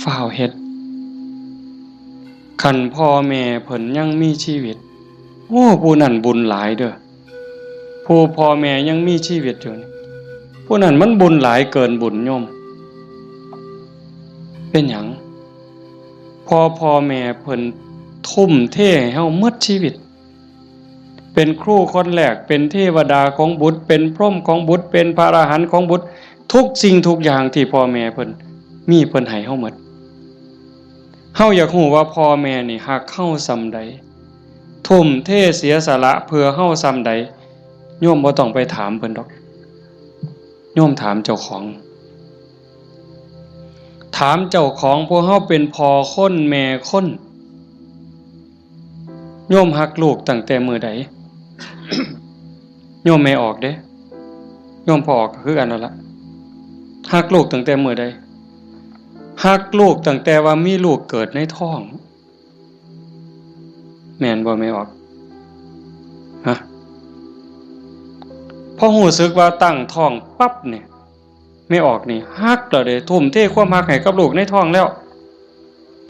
ฟ้าวเฮ็ด คันพ่อแม่เพิ่นยังมีชีวิต โอ้ ผู้นั้นบุญหลายเด้อ ผู้พ่อแม่ยังมีชีวิตอยู่นี่ ผู้นั้นมันบุญหลายเกินบุญโยม เป็นหยัง เพราะพ่อแม่เพิ่นทุ่มเทให้เฮาหมดชีวิต เป็นครูคนแรก เป็นเทวดาของบุตร เป็นพรหมของบุตร เป็นพระอรหันต์ของบุตร ทุกสิ่งทุกอย่างที่พ่อแม่เพิ่นมี เพิ่นให้เฮาหมด เฮาอยากฮู้ว่าพ่อแม่นี่ฮักเฮาส่ำใด ทุ่มเทเสียสละเพื่อเฮาส่ำใด โยมบ่ต้องไปถามเพิ่นดอก โยมถามเจ้าของ ถามเจ้าของ พวกเฮาเป็นพ่อคนแม่คน โยมฮักลูกตั้งแต่มื้อใด โยมแม่ออกเด้ โยมพ่อออกก็คือกันนั่นละ ฮักลูกตั้งแต่มื้อใด ฮักลูกตั้งแต่ว่ามีลูกเกิดในท้อง แม่นบ่แม่ออก ฮะ พอรู้สึกว่าตั้งท้องปั๊บเนี่ย แม่ออกนี่ฮักแล้วเด้ ทุ่มเทความฮักให้กับลูกในท้องแล้ว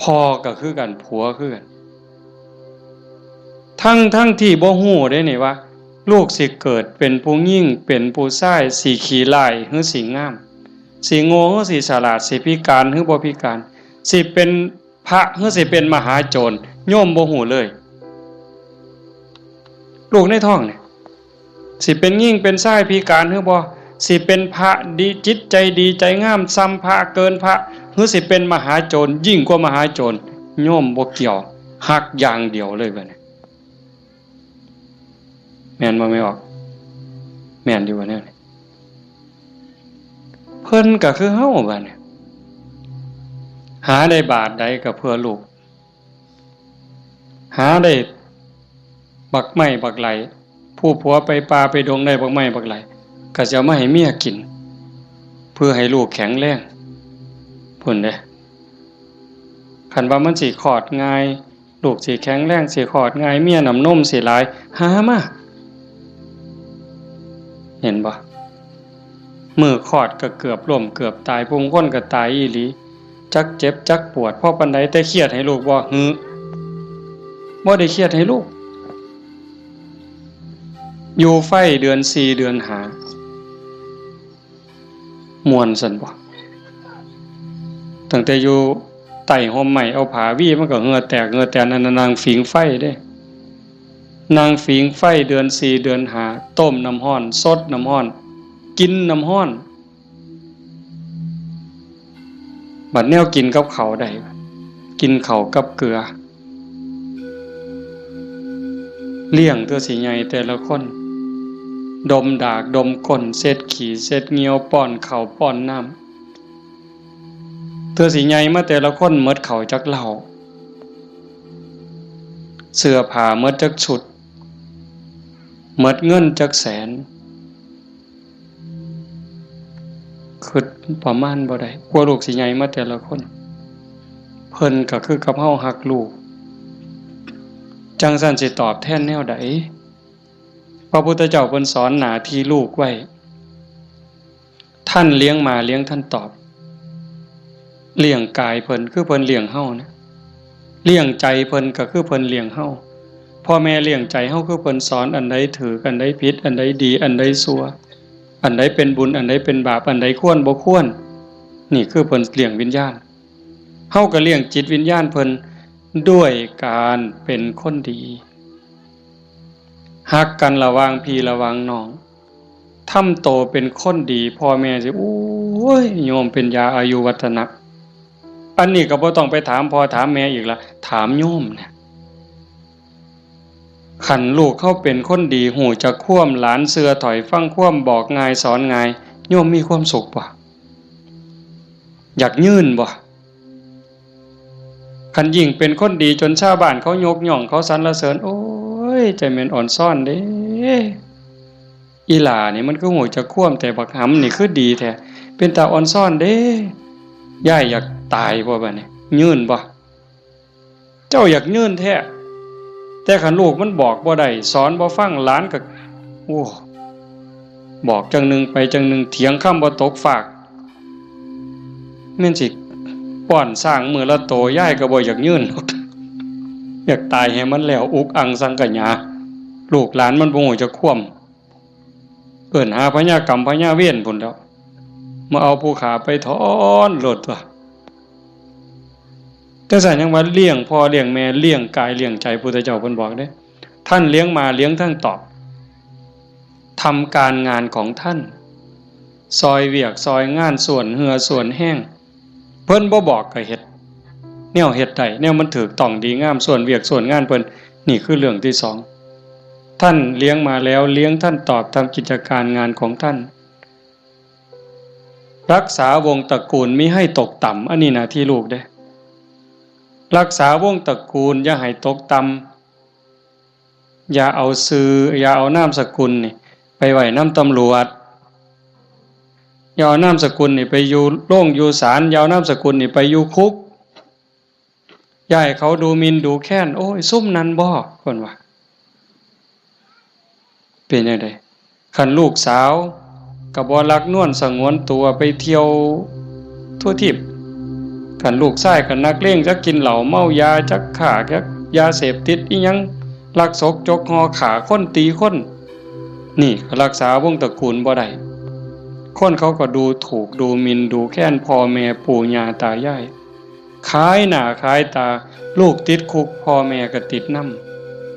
พ่อก็คือกัน ผัวคือกัน ทั้งทั้งที่บ่ฮู้เด้นี่ว่า ลูกสิเกิดเป็นผู้หญิง เป็นผู้ชาย สิขี้ร้ายหรือสิงาม สิโง่หรือสิฉลาด สิพิการหรือบ่พิการ สิเป็นพระหรือสิเป็นมหาโจร โยมบ่ฮู้เลย ลูกในท้องเนี่ย สิเป็นหญิงเป็นชายพิการหรือบ่ สิเป็นพระดี จิตใจดีใจงามส่ำพระ เกินพระ หรือสิเป็นมหาโจร ยิ่งกว่ามหาโจร โยมบ่เกี่ยว ฮักอย่างเดียวเลยบัดนี้ แม่นบ่แม่ออก แม่นอยู่บ่แนวนี้ เพิ่นก็คือเฮาบัดนี้ หาได้บาทใดก็เพื่อลูก หาได้บักไม้บักไหล ผู้ผัวไปป่าไปดงได้บักไม้บักไหล ก็สิเอามาให้เมียกิน เพื่อให้ลูกแข็งแรง พุ้นเด้ คันว่ามันสิคลอดง่าย ลูกสิแข็งแรง สิคลอดง่าย เมียน้ำนมสิหลาย หามา เห็นบ่ มื้อคลอดก็เกือบล้มเกือบตาย ผู้บางคนก็ตายอีหลี จักเจ็บจักปวด พอปานใด แต่เครียดให้ลูกบ่ หือ บ่ได้เครียดให้ลูก อยู่ไฟเดือนสี่เดือนห้า ม่วนซั่นบ่ ตั้งแต่อยู่ใต้ฮ่มไม้ เอาผ้าวีมันก็เหงื่อแตกเหงื่อแตน นั่นน่ะนั่งผิงไฟเด้ นั่งผิงไฟเดือนสี่เดือนห้า ต้มน้ำร้อน สดน้ำร้อน กินน้ำร้อน บัดแนวกินกับข้าวได้ กินข้าวกับเกลือ เลี้ยงตัวสิใหญ่แต่ละคน ดมดากดมก้น เช็ดขี้เช็ดเหยี่ยว ป้อนข้าวป้อนน้ำ ตัวสิใหญ่มาแต่ละคนหมดข้าวจักเล่า เสื้อผ้าหมดจักชุด หมดเงินจักแสน คิดประมาณบ่ได้ กว่าลูกสิใหญ่มาแต่ละคน เพิ่นก็คือกับเฮาฮักลูก จั่งซั้นสิตอบแทนแนวใด พระพุทธเจ้าเพิ่นสอนหน้าที่ลูกไว้ ท่านเลี้ยงมาเลี้ยงท่านตอบ เลี้ยงกายเพิ่นคือเพิ่นเลี้ยงเฮานะ เลี้ยงใจเพิ่นก็คือเพิ่นเลี้ยงเฮา พ พ่อแม่เลี้ยงใจเฮาคือเพิ่นสอนอันใดถูก อันใดผิด อันใดดี อันใดชั่ว อันใดเป็นบุญ อันใดเป็นบาป อันใดควรบ่ควร นี่คือเพิ่นเลี้ยงวิญญาณ เฮาก็เลี้ยงจิตวิญญาณเพิ่นด้วยการเป็นคนดี ฮักกันระหว่างพี่ระหว่างน้อง ทำโตเป็นคนดี พ่อแม่สิ โอ้ย โยมเป็นยาอายุวัฒนะ อันนี้ก็บ่ต้องไปถามพ่อถามแม่อีกละ ถามโยมเนี่ย คันลูกเฮาเป็นคนดี ฮู้จักความ หลานเชื่อถ้อยฟังความ บอกง่ายสอนง่าย โยมมีความสุขบ่ อยากยืนบ่ คันยิ่งเป็นคนดีจนชาวบ้านเขายกย่อง เขาสรรเสริญ โอ้ย ใจแม่นอ่อนซ้อนเด้ อีหล่านี่มันคือฮู้จักความ แต่บักหำนี่คือดีแท้ เป็นตาอ่อนซ้อนเด้ ยายอยากตายบ่บัดนี้ ยืนบ่ เจ้าอยากยืนแท้ แต่คันลูกมันบอกบ่ได้ สอนบ่ฟัง หลานก็ โอ้ บอกจั่งหนึ่งไปจั่งหนึ่ง เถียงคำบ่ตกฟาก แม่นสิป้อนช้างมื้อละโต ยายก็บ่อยากยืนดอก อยากตายให้มันแล้ว อุกอังสังขยา ลูกหลานมันบ่ฮู้จักความ เอิ้นหาพญากรรมพญาเวรพุ้นแหล้ว มาเอาผู้ข้าไปถอนโลดตั๊ว จั่งซั้นยังว่าเลี้ยงพ่อเลี้ยงแม่ เลี้ยงกายเลี้ยงใจ พุทธเจ้าเพิ่นบอกเด้ ท่านเลี้ยงมาเลี้ยงทั้งตอบ ทำการงานของท่าน ซอยเวียกซอยงาน ส่วนเหื่อส่วนแฮง เพิ่นบ่บอกก็เฮ็ด แนวเฮ็ดได้ แนวมันถูกต้องดีงาม ส่วนเวียกส่วนงานเพิ่น นี่คือเรื่องที่สอง ท่านเลี้ยงมาแล้ว เลี้ยงท่านตอบ ทำกิจการงานของท่าน รักษาวงศ์ตระกูลมิให้ตกต่ำ อันนี้หน้าที่ลูกเด้ รักษาวงศ์ตระกูลอย่าให้ตกต่ำ อย่าเอาชื่อ อย่าเอานามสกุลนี่ ไปไว้นำตำรวจ อย่าเอานามสกุลนี่ไปอยู่โรงอยู่ศาล อย่าเอานามสกุลนี่ไปอยู่คุก อย่าให้เขาดูหมิ่นดูแคลน โอ้ย ซุมนั้นบ่ เพิ่นว่า เป็นจั่งใด คันลูกสาวก็บ่ลักนวลสงวนตัวไปเที่ยวทั่วทีป คันลูกชายก็นักเลง จักกินเหล้าเมายา จักค้า จักยาเสพติดอิหยัง ลักซกจกห่อ ฆ่าคนตีคน นี่ก็รักษาวงศ์ตระกูลบ่ได้ คนเขาก็ดูถูกดูหมิ่นดูแคลนพ่อแม่ปู่ย่าตายาย ขายหน้าขายตา ลูกติดคุก พ่อแม่ก็ติดน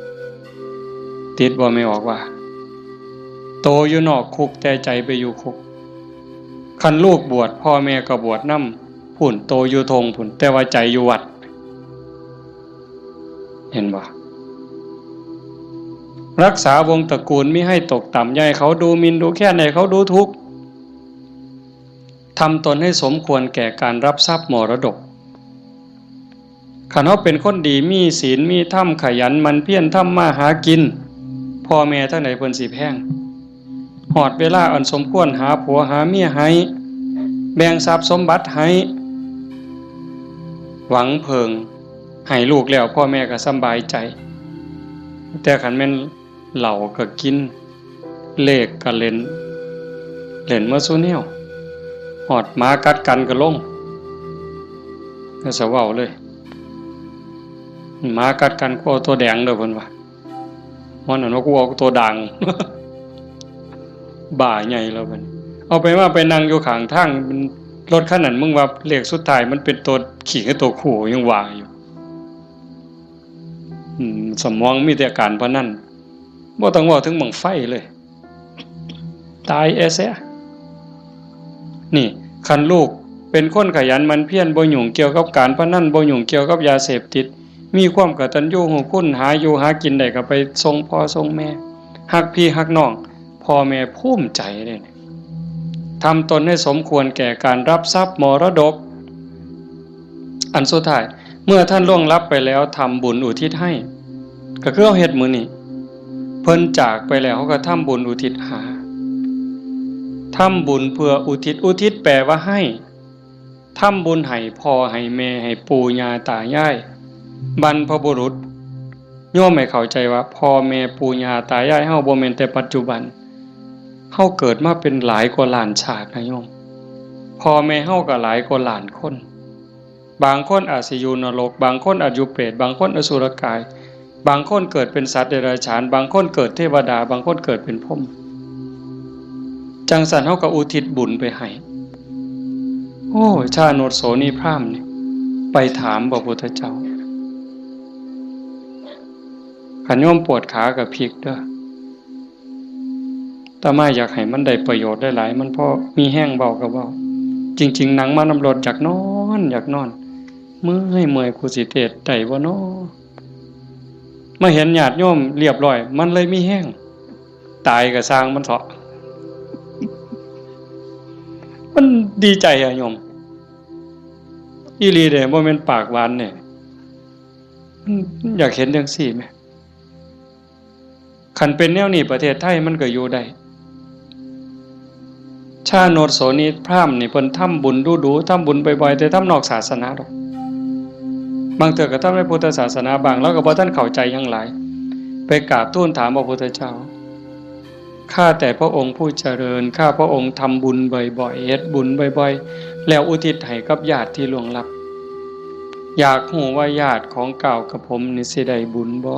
ำ ติดบ่แม่ออกว่า โตอยู่นอกคุกแต่ใจไปอยู่คุก คันลูกบวช พ่อแม่ก็บวชนำพุ้น โตอยู่ท่งพุ้น แต่ว่าใจอยู่วัด เห็นบ่ รักษาวงศ์ตระกูลมิให้ตกต่ำ อย่าให้เขาดูหมิ่นดูแคลน ให้เขาดูถูก ทำตนให้สมควรแก่การรับทรัพย์มรดก คันเฮาเป็นคนดี มีศีล มีธรรม ขยันหมั่นเพียรทำมาหากิน พ่อแม่ทั้งหลายเพิ่นสิแพง ฮอดเวลาอันสมควร หาผัวหาเมียให้ แบ่งทรัพย์สมบัติให้ หวังเพิ่งให้ลูกแล้ว พ่อแม่ก็สำบายใจ แต่คันแม่นเหล้าก็กิน เลขก็เล่น เล่นหมดซุแนว ฮอดหมากัดกันก็ลง ก็สะเว้าเลย หมากัดกัน กูเอาตัวแดงเด้อ เพิ่นว่า มันนั่นว่า กูเอาตัวด่าง บ้าใหญ่แล้วบัดนี้ เอาไปว่าไปนั่งอยู่ข้างทาง รถคันนั้น มึงว่าเลขสุดท้ายมันเป็นตัวขี้กับตัวคู่ ยังว่าอยู่ อืม สมองมีแต่การพนัน บ่ต้องเว้าถึงบั้งไฟเลย ตายแอเสีย นี่ คันลูกเป็นคนขยันหมั่นเพียร บ่ยุ่งเกี่ยวกับการพนัน บ่ยุ่งเกี่ยวกับยาเสพติด มีความกตัญญูรู้คุณ หาอยู่หากินได้ก็ไปส่งพ่อส่งแม่ ฮักพี่ฮักน้อง พ่อแม่ภูมิใจเลย ทำตนให้สมควรแก่การรับทรัพย์มรดก อันสุดท้าย เมื่อท่านล่วงลับไปแล้ว ทำบุญอุทิศให้ ก็คือเฮาเฮ็ดมื้อนี้ เพิ่นจากไปแล้ว เฮาก็ทำบุญอุทิศหา ทำบุญเพื่ออุทิศ อุทิศแปลว่าให้ ทำบุญให้พ่อให้แม่ ให้ปู่ย่าตายาย บรรพบุรุษ โยมให้เข้าใจว่าพ่อแม่ปู่ย่าตายายเฮาบ่แม่นแต่ปัจจุบัน เฮาเกิดมาเป็นหลายกว่าล้านชาตินะโยม พ่อแม่เฮาก็หลายกว่าล้านคน บางคนอาจสิอยู่นรก บางคนอาจอยู่เปรต บางคนอสุรกาย บางคนเกิดเป็นสัตว์เดรัจฉาน บางคนเกิดเทวดา บางคนเกิดเป็นพรหม จั่งซั้นเฮาก็อุทิศบุญไปให้ โอ้ ชาโนชโสนีพราหมณ์นี่ ไปถามพระพุทธเจ้า คันโยมปวดขาก็พลิกเด้อ อาตมาอยากให้มันได้ประโยชน์หลายๆ มันพอมีแฮงเว้าก็เว้า จริงๆ นั่งมานำรถอยากนอน อยากนอน เมื่อย เมื่อย กูสิเทศน์ได้บ่น้อ มาเห็นญาติโยมเรียบร้อย มันเลยมีแฮง ตายก็ซ่างมันเถาะ มันดีใจอะโยม อีหลีเด้ บ่แม่นปากหวานเด้ มันอยากเห็นจั่งซี้แหม คันเป็นแนวนี้ประเทศไทยมันก็อยู่ได้ ชาโนชโสนีพราหมณ์นี่เพิ่นทำบุญดู๋ๆ ทำบุญบ่อยๆ แต่ทำนอกศาสนาดอก บางเทื่อก็ทำในพุทธศาสนาบ้าง ลาวก็บ่ทันเข้าใจหยังหลาย ไปกราบทูลถามพระพุทธเจ้า ข้าแต่พระองค์ผู้เจริญ ข้าพระองค์ทำบุญบ่อยๆ เฮ็ดบุญบ่อยๆ แล้วอุทิศให้กับญาติที่ล่วงลับ อยากฮู้ว่าญาติของก้าวกับผมนี่สิได้บุญบ่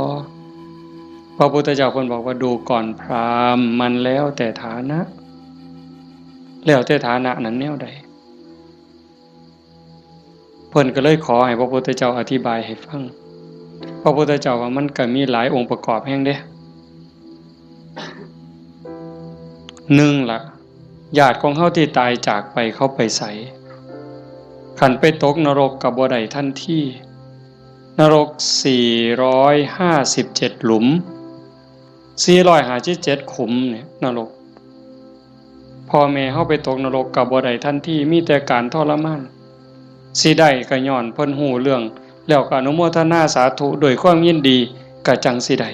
พระพุทธเจ้าเพิ่นบอกว่า ดูก่อนพราหมณ์ มันแล้วแต่ฐานะ แล้วแต่ฐานะนั้นแนวใด เพิ่นก็เลยขอให้พระพุทธเจ้าอธิบายให้ฟัง พระพุทธเจ้าว่ามันก็มีหลายองค์ประกอบแฮงเด้ หนึ่งล่ะ ญาติของเฮาที่ตายจากไปเขาไปไส คันไปตกนรกก็บ่ได้ทันที นรกสี่ร้อยห้าสิบเจ็ดหลุม สี่ร้อยห้าสิบเจ็ดขุมเนี่ยนรก พ่อแม่เฮาไปตกนรกก็บ่ได้ทันที มีแต่การทรมาน สิได้ก็ย้อนเพิ่นฮู้เรื่อง แล้วก็อนุโมทนาสาธุด้วยความยินดี ก็จั่งสิได้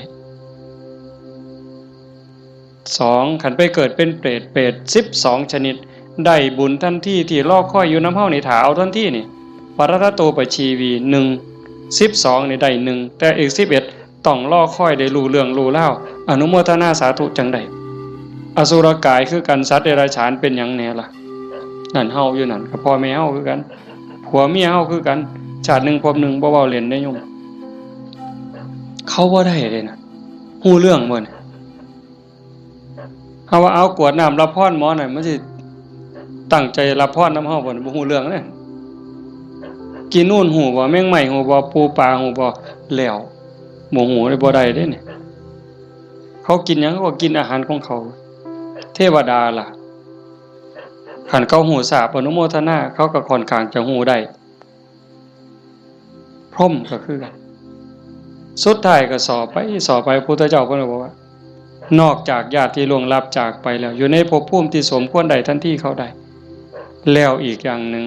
สอง คันไปเกิดเป็นเปรต เปรตสิบสองชนิด ได้บุญทันที ที่รอคอยอยู่นำเฮานี่ ถ้าเอาทันทีนี่ ปรัตตโตปชีวี หนึ่ง สิบสองนี่ได้หนึ่ง แต่อีกสิบเอ็ด ต้องรอคอยได้รู้เรื่องรู้ราว อนุโมทนาสาธุจั่งได้ อสุรกายคือกัน สัตว์เดรัจฉานเป็นหยังแหน่ล่ะ นั่นเฮาอยู่นั่น ก็พ่อแม่เฮาคือกัน ผัวเมียเฮาคือกัน ชาติหนึ่งภพหนึ่ง บ่เว้าเล่นเด้โยม เขาบ่ได้เด้นะ ฮู้เรื่องบ่นี่ เฮาว่าเอากรวดน้ำรับพรหมอนั่น มันสิตั้งใจรับพรนำเฮาบ่นี่ บ่ฮู้เรื่องเด้ กินนูนฮู้บ่ แมงไม้ฮู้บ่ ปูปลาฮู้บ่ แล้ว บ่ฮู้เลย บ่ได้เด้นี่ เขากินหยัง เขาก็กินอาหารของเขา เทวดาล่ะ คันเขาฮู้ทราบอนุโมทนา เขาก็ค่อนข้างจะฮู้ได้ พรหมก็คือกัน สุดท้ายก็สอบไป สอบไป พุทธเจ้าเพิ่นก็บอกว่า นอกจากญาติที่ล่วงลับจากไปแล้ว อยู่ในภพภูมิที่สมควรได้ทันทีเขาได้ แล้วอีกอย่างหนึ่ง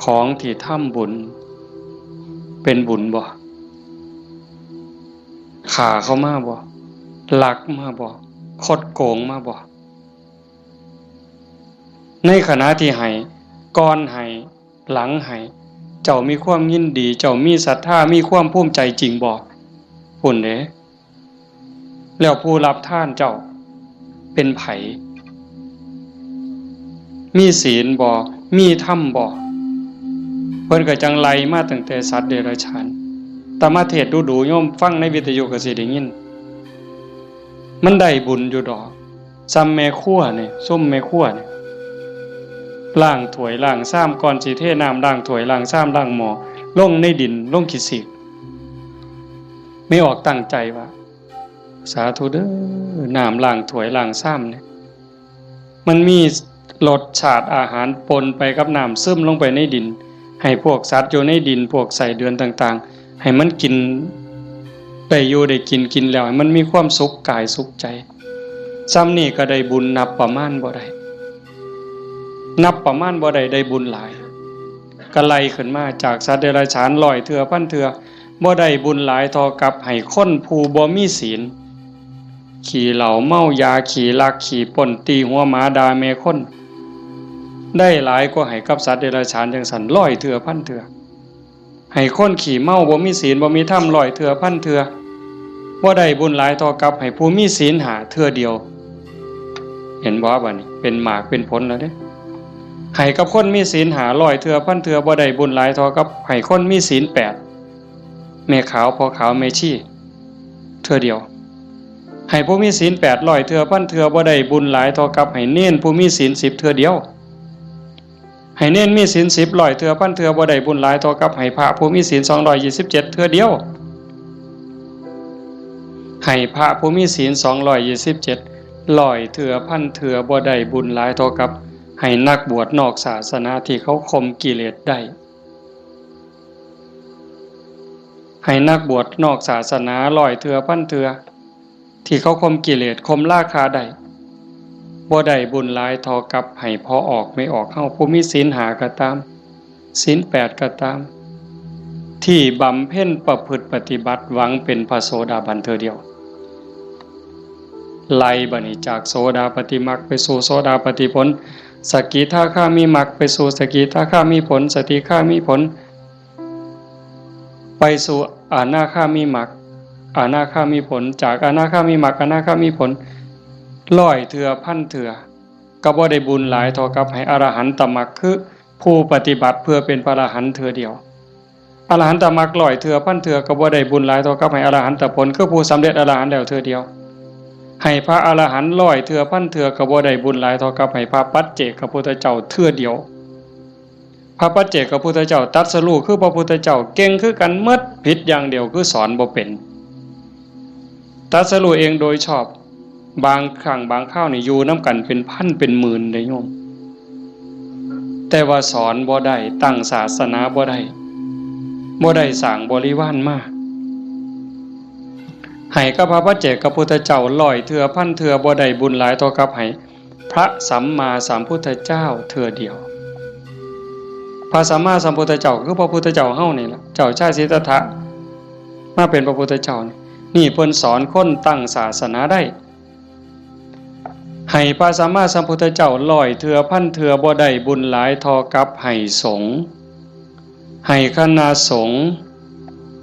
ของที่ทำบุญ เป็นบุญบ่ ฆ่าเขามาบ่ ลักมาบ่ คดโกงมาบ่ ในขณะที่ให้ ก่อนให้ หลังให้ เจ้ามีความยินดี เจ้ามีศรัทธา มีความภูมิใจจริงบ่ พุ้นเด้ แล้วผู้รับทานเจ้า เป็นไผ มีศีลบ่ มีธรรมบ่ เพิ่นก็จั่งไล่มาตั้งแต่สัตว์เดรัจฉาน อาตมาเทศน์ดู๋ๆ โยมฟังในวิทยุก็สิได้ยิน มันได้บุญอยู่ดอก ซ่ำแม่ครัวนี่ ซุมแม่ครัวนี่ ล้างถ้วยล้างชาม ก่อนสิเทน้ำล้างถ้วยล้างชามล้างหม้อ ลงในดิน ลงขี้สีก แม่ออกตั้งใจว่า สาธุเด้อ น้ำล้างถ้วยล้างชามนี่ มันมีรสชาติอาหารปนไปกับน้ำ ซึมลงไปในดิน ให้พวกสัตว์อยู่ในดิน พวกไส้เดือนต่างๆ ให้มันกิน ได้อยู่ได้กิน กินแล้วให้มันมีความสุขกายสุขใจ ซ่ำนี่ก็ได้บุญนับประมาณบ่ได้ นับประมาณบ่ได้ ได้บุญหลาย ก็ไล่ขึ้นมาจากสัตว์เดรัจฉานร้อยเทื่อพันเทื่อ บ่ได้บุญหลายเท่ากับให้คนผู้บ่มีศีล ขี้เหล้าเมายา ขี้ลักขี้ปล้น ตีหัวหมาด่าแม่คน ได้หลายกว่าให้กับสัตว์เดรัจฉานจั่งซั้นร้อยเทื่อพันเทื่อ ให้คนขี้เมาบ่มีศีลบ่มีธรรมร้อยเทื่อพันเทื่อ บ่ได้บุญหลายเท่ากับให้ผู้มีศีลห้าเทื่อเดียว เห็นบ่ บัดนี้เป็นหมากเป็นผลแล้วเด้ ให้กับคนมีศีลห้าร้อยเทื่อพันเทื่อ บ่ได้บุญหลายเท่ากับให้คนมีศีลแปด แม่ขาวพ่อขาวแม่ชีเทื่อเดียว ให้ผู้มีศีลแปดร้อยเทื่อพันเทื่อบ่ได้บุญหลายเท่ากับให้เณรผู้มีศีลสิบเทื่อเดียว ให้เณรมีศีลสิบร้อยเทื่อพันเทื่อบ่ได้บุญหลายเท่ากับให้พระผู้มีศีลสองร้อยยี่สิบเจ็ดเทื่อเดียว ให้พระผู้มีศีลสองร้อยยี่สิบเจ็ดร้อยเทื่อพันเทื่อบ่ได้บุญหลายเท่ากับให้นักบวชนอกศาสนาที่เขาข่มกิเลสได้ ให้นักบวชนอกศาสนาร้อยเทื่อพันเทื่อที่เขาข่มกิเลสข่มราคะได้ บ่ได้บุญหลายเท่ากับให้พ่อออกแม่ออกเฮาผู้มีศีลห้าก็ตาม ศีลแปดก็ตาม ที่บำเพ็ญประพฤติปฏิบัติหวังเป็นพระโสดาบันเทื่อเดียว ไล่บัดนี้จากโสดาปัตติมรรคไปสู่โสดาปัตติผล สกิทาคามิมรรคไปสู่สกิทาคามิผล สกิทาคามิผล ไปสู่อนาคามิมรรค อนาคามิผล จากอนาคามิมรรค อนาคามิผล ร้อยเทื่อพันเทื่อ ก็บ่ได้บุญหลายเท่ากับให้อรหันตมรรค คือผู้ปฏิบัติเพื่อเป็นพระอรหันต์เทื่อเดียว อรหันตมรรคร้อยเทื่อพันเทื่อก็บ่ได้บุญหลายเท่ากับให้อรหันตผล คือผู้สำเร็จอรหันต์แล้วเทื่อเดียว ให้พระอรหันต์ร้อยเทื่อพันเทื่อก็บ่ได้บุญหลายเท่ากับให้พระปัจเจกพุทธเจ้าเทื่อเดียว พระปัจเจกพุทธเจ้าตรัสรู้คือพระพุทธเจ้าเก่งคือกันหมด ผิดอย่างเดียวคือสอนบ่เป็น ตรัสรู้เองโดยชอบ บางครั้งบางคราวนี่อยู่นำกันเป็นพันเป็นหมื่นเด้โยม แต่ว่าสอนบ่ได้ ตั้งศาสนาบ่ได้ บ่ได้สร้างบริวารมา ให้กับพระปัจเจกพุทธเจ้าร้อยเทื่อพันเทื่อบ่ได้บุญหลายเท่ากับให้พระสัมมาสัมพุทธเจ้าเทื่อเดียว พระสัมมาสัมพุทธเจ้าคือพระพุทธเจ้าเฮานี่ล่ะ เจ้าชายสิทธัตถะ มาเป็นพระพุทธเจ้านี่ นี่เพิ่นสอนคนตั้งศาสนาได้ ให้พระสัมมาสัมพุทธเจ้าร้อยเทื่อพันเทื่อบ่ได้บุญหลายเท่ากับให้สงฆ์ ให้คณะสงฆ์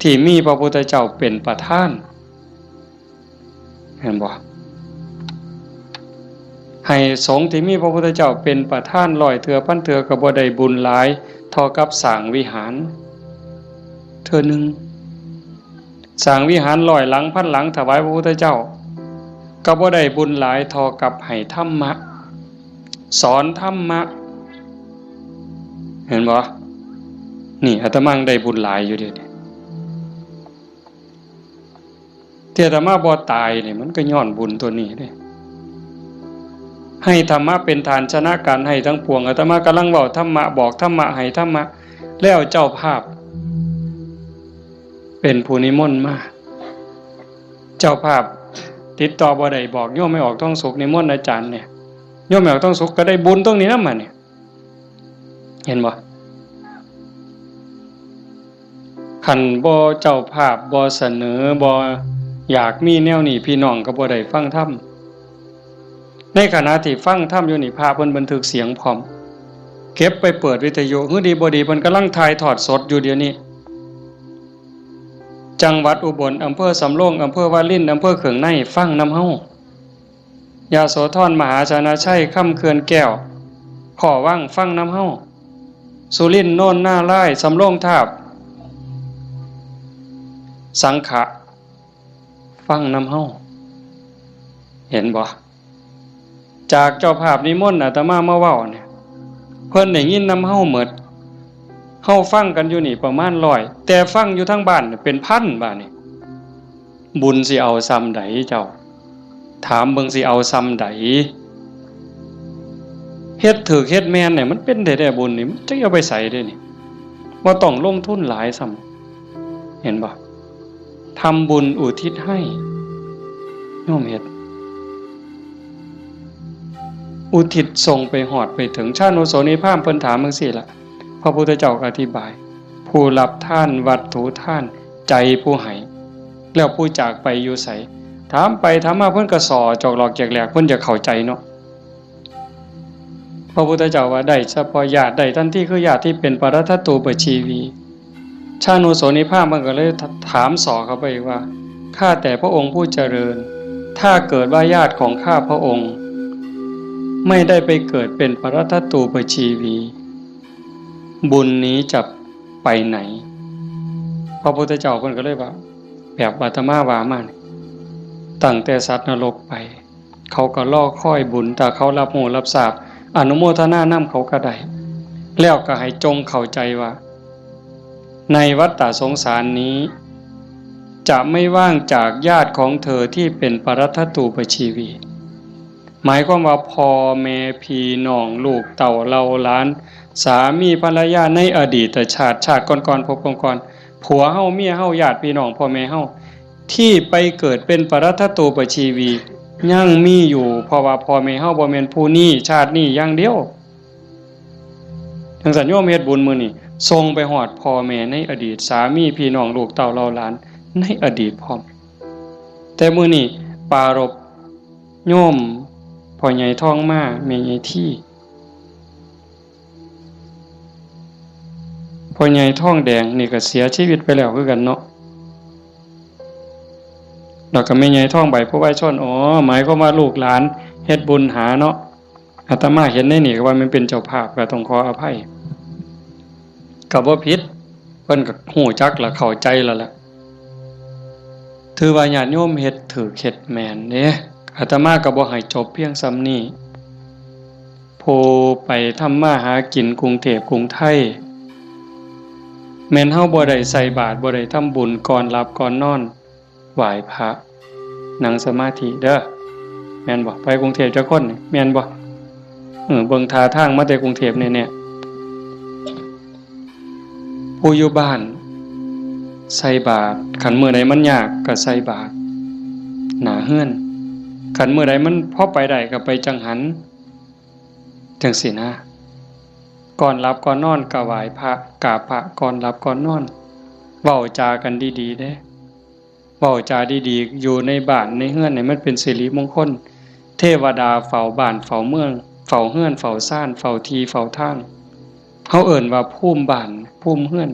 ที่มีพระพุทธเจ้าเป็นประธาน เห็นบ่ ให้สงฆ์ที่มีพระพุทธเจ้าเป็นประธานร้อยเทื่อพันเทื่อก็บ่ได้บุญหลายเท่ากับสร้างวิหาร เทื่อหนึ่ง สร้างวิหารร้อยหลังพันหลังถวายพระพุทธเจ้า ก็บ่ได้บุญหลายเท่ากับให้ธรรมะ สอนธรรมะ เห็นบ่ นี่อาตมาได้บุญหลายอยู่เด้ ที่อาตมาบ่ตายนี่มันก็ย้อนบุญตัวนี้เด้ ให้ธรรมะเป็นทานชนะการให้ทั้งปวง อาตมากำลังเว้าธรรมะ บอกธรรมะ ให้ธรรมะ แล้วเจ้าภาพ เป็นผู้นิมนต์มา เจ้าภาพติดต่อบ่ได้ บอกโยมแม่ออกทองสุขนิมนต์อาจารย์เนี่ย โยมแม่ออกทองสุขก็ได้บุญตรงนี้นำมาเนี่ย เห็นบ่ คันบ่เจ้าภาพบ่เสนอ บ่อยากมีแนวนี้ พี่น้องก็บ่ได้ฟังธรรม ในขณะที่ฟังธรรมอยู่นี่ พระเพิ่นบันทึกเสียงพร้อม เก็บไปเปิดวิทยุ หื้อดีบ่ดีเพิ่นกำลังถ่ายทอดสดอยู่เดี๋ยวนี้ จังหวัดอุบล อำเภอสำโรง อำเภอวาริน อำเภอเขืองใน ฟังนำเฮา ยโสธร มหาชนะชัย คำเขื่อนแก้ว ขอวัง ฟังนำเฮา สุรินทร์ โนนนารายณ์ สำโรงทาบ สังขะ ฟังนำเฮา เห็นบ่ จากเจ้าภาพนิมนต์อาตมามาเว้าเนี่ย เพิ่นได้ยินนำเฮาหมด เฮาฟังกันอยู่นี่ประมาณร้อย แต่ฟังอยู่ทางบ้านเป็นพันบาดนี่ บุญสิเอาส่ำใดเจ้า ถามเบิ่งสิเอาส่ำใด เฮ็ดถูกเฮ็ดแม่นเนี่ยมันเป็นได้แต่บุญนี่ มันจะเอาไปใส่ได้นี่ บ่ต้องลงทุนหลายส่ำ เห็นบ่ ทำบุญอุทิศให้ โยมเฮ็ด อุทิศส่งไปฮอดไปถึง ชานุโสนีพราหมณ์เพิ่นถามจั่งซี้ล่ะ พระพุทธเจ้าก็อธิบาย ผู้รับทานวัตถุทาน ใจผู้ให้ แล้วผู้จากไปอยู่ไส ถามไปถามมาเพิ่นก็ส่อจอกหลอกแจกแหลก เพิ่นจะเข้าใจเนาะ พระพุทธเจ้าว่าได้เฉพาะญาติ ได้ทันทีคือญาติที่เป็นปรัตถตูปชีวี ชานุโสนีพราหมณ์มันก็เลยถามส่อเข้าไปอีกว่า ข้าแต่พระองค์ผู้เจริญ ถ้าเกิดว่าญาติของข้าพระองค์ ไม่ได้ไปเกิดเป็นปรัตถตูปชีวี บุญนี้จะไปไหน พระพุทธเจ้าเพิ่นก็เลยว่า แบบอาตมาว่ามานี่ ตั้งแต่สัตว์นรกไป เขาก็รอคอยบุญ ถ้าเขารับรู้รับทราบ อนุโมทนานำเขาก็ได้ แล้วก็ให้จงเข้าใจว่า ในวัฏฏะสงสารนี้ จะไม่ว่างจากญาติของเธอที่เป็นปรัตถตูปชีวี หมายความว่าพ่อแม่พี่น้องลูกเต้าเหล่าหลาน สามีภรรยาในอดีตชาติ ชาติก่อนๆ ภพก่อนๆ ผัวเฮา เมียเฮา ญาติพี่น้อง พ่อแม่เฮา ที่ไปเกิดเป็นปรัตถตูปชีวี ยังมีอยู่ เพราะว่าพ่อแม่เฮาบ่แม่นผู้นี้ชาตินี้อย่างเดียว จังซั่นโยมเฮ็ดบุญมื้อนี้ ส่งไปฮอดพ่อแม่ในอดีต สามีพี่น้องลูกเต้าเหล่าหลานในอดีตพร้อม แต่มื้อนี้ปรารภโยมพ่อใหญ่ทองมา แม่ใหญ่ที พ่อใหญ่ทองแดงนี่ก็เสียชีวิตไปแล้วคือกันเนาะ แล้วก็แม่ใหญ่ทองใบ ผู้วายชน อ๋อ หมายความว่าลูกหลานเฮ็ดบุญหาเนาะ อาตมาเห็นในนี่ก็ว่ามันเป็นเจ้าภาพ ก็ต้องขออภัย ก็บ่ผิด เพิ่นก็ฮู้จักและเข้าใจแล้วล่ะ ถือว่าญาติโยมเฮ็ดถูกเฮ็ดแม่นเด้ อาตมาก็บ่ให้จบเพียงส่ำนี้ ผู้ไปทำมาหากินกรุงเทพกรุงไทย แม่นเฮาบ่ได้ใส่บาตร บ่ได้ทำบุญ ก่อนหลับก่อนนอน ไหว้พระ นั่งสมาธิเด้อ แม่นบ่ ไปกรุงเทพจักคนนี่ แม่นบ่ เออ เบิ่งท่าทางมาแต่กรุงเทพแน่ๆ ผู้อยู่บ้านใส่บาตร คันมื้อใดมันยากก็ใส่บาตรหน้าเฮือน คันมื้อใดมันพอไปได้ก็ไปจังหัน จังซี้นะ ก่อนหลับก่อนนอนก็ไหว้พระ กราบพระ ก่อนหลับก่อนนอน เว้าจากันดีๆ เด้ เว้าจาดีๆ อยู่ในบ้านในเฮือนนี่มันเป็นสิริมงคล เทวดาเฝ้าบ้านเฝ้าเมือง เฝ้าเฮือนเฝ้าซาน เฝ้าที่เฝ้าทาง เฮาเอิ้นว่าภูมิบ้าน ภูมิเฮือน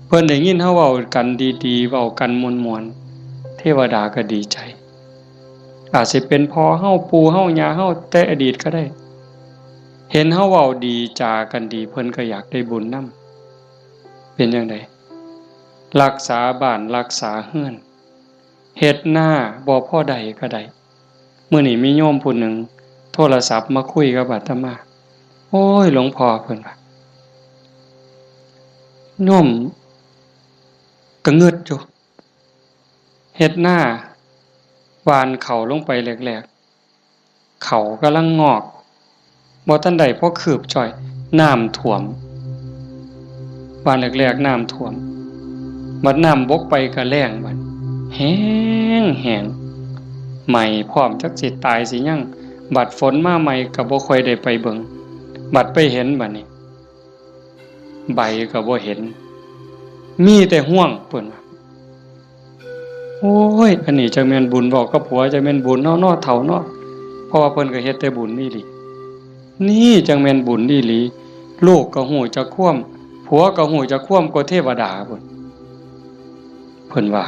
เพิ่นได้ยินเฮาเว้ากันดีๆ เว้ากันม่วนๆ เทวดาก็ดีใจ อาจสิเป็นพ่อเฮา ปู่เฮา ย่าเฮา แต่อดีตก็ได้ เห็นเฮาเว้าดีจากันดี เพิ่นก็อยากได้บุญนำ เป็นจั่งใด รักษาบ้านรักษาเฮือน เฮ็ดนาบ่พอได้ก็ได้ มื้อนี้มีโยมผู้หนึ่งโทรศัพท์มาคุยกับอาตมา โอ้ย หลวงพ่อ เพิ่นว่า โยมก็งึดอยู่ เฮ็ดนา หว่านเข้าลงไปแรกๆ เข้ากำลังงอก บ่ทันได้พอคืบจ้อย น้ำท่วม หว่านแรกๆ น้ำท่วม บัดน้ำบกไปก็แล้งบัด แห้งแห้ง ไหม้พร้อม จักสิตายสิหยัง บัดฝนมาใหม่ก็บ่ค่อยได้ไปเบิ่ง บัดไปเห็นบัดนี้ ใบก็บ่เห็น มีแต่ฮวง เพิ่นว่า โอ้ย อันนี้จักแม่นบุญ เว้ากับผัวจักแม่นบุญเนาะ เนาะ เฒ่าเนาะ เพราะว่าเพิ่นก็เฮ็ดแต่บุญอีหลี นี่จักแม่นบุญอีหลี ลูกก็ฮู้จักความ ผัวก็ฮู้จักความกว่าเทวดาพุ้น เพิ่นว่า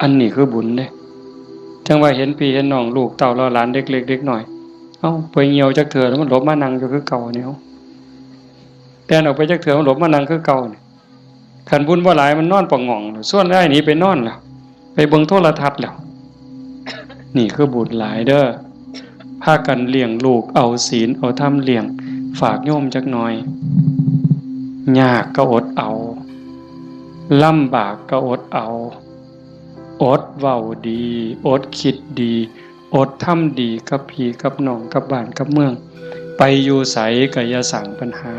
อันนี้คือบุญเด้ จั่งว่าเห็นพี่เห็นน้อง ลูกเต้าเหล่าหลาน เด็กเล็กเด็กน้อย เอ้า ไปเหี่ยวจักเทื่อแล้วมันหลบมานั่งอยู่คือเก่านี่ เอ้า แล่นออกไปจักเทื่อมันหลบมานั่งคือเก่านี่ คันบุญบ่หลายมันนอนปะหง่อง ชวนอ้ายหนีไปนอนแล้ว ไปเบิ่งโทรทัศน์แล้ว นี่คือบุญหลายเด้อ พากันเลี้ยงลูก เอาศีลเอาธรรมเลี้ยง ฝากโยมจักหน่อย ยากก็อดเอา ลำบากก็อดเอา อดเว้าดี อดคิดดี อดทำดีกับพี่กับน้อง กับบ้านกับเมือง ไปอยู่ไสก็อย่าสร้างปัญหา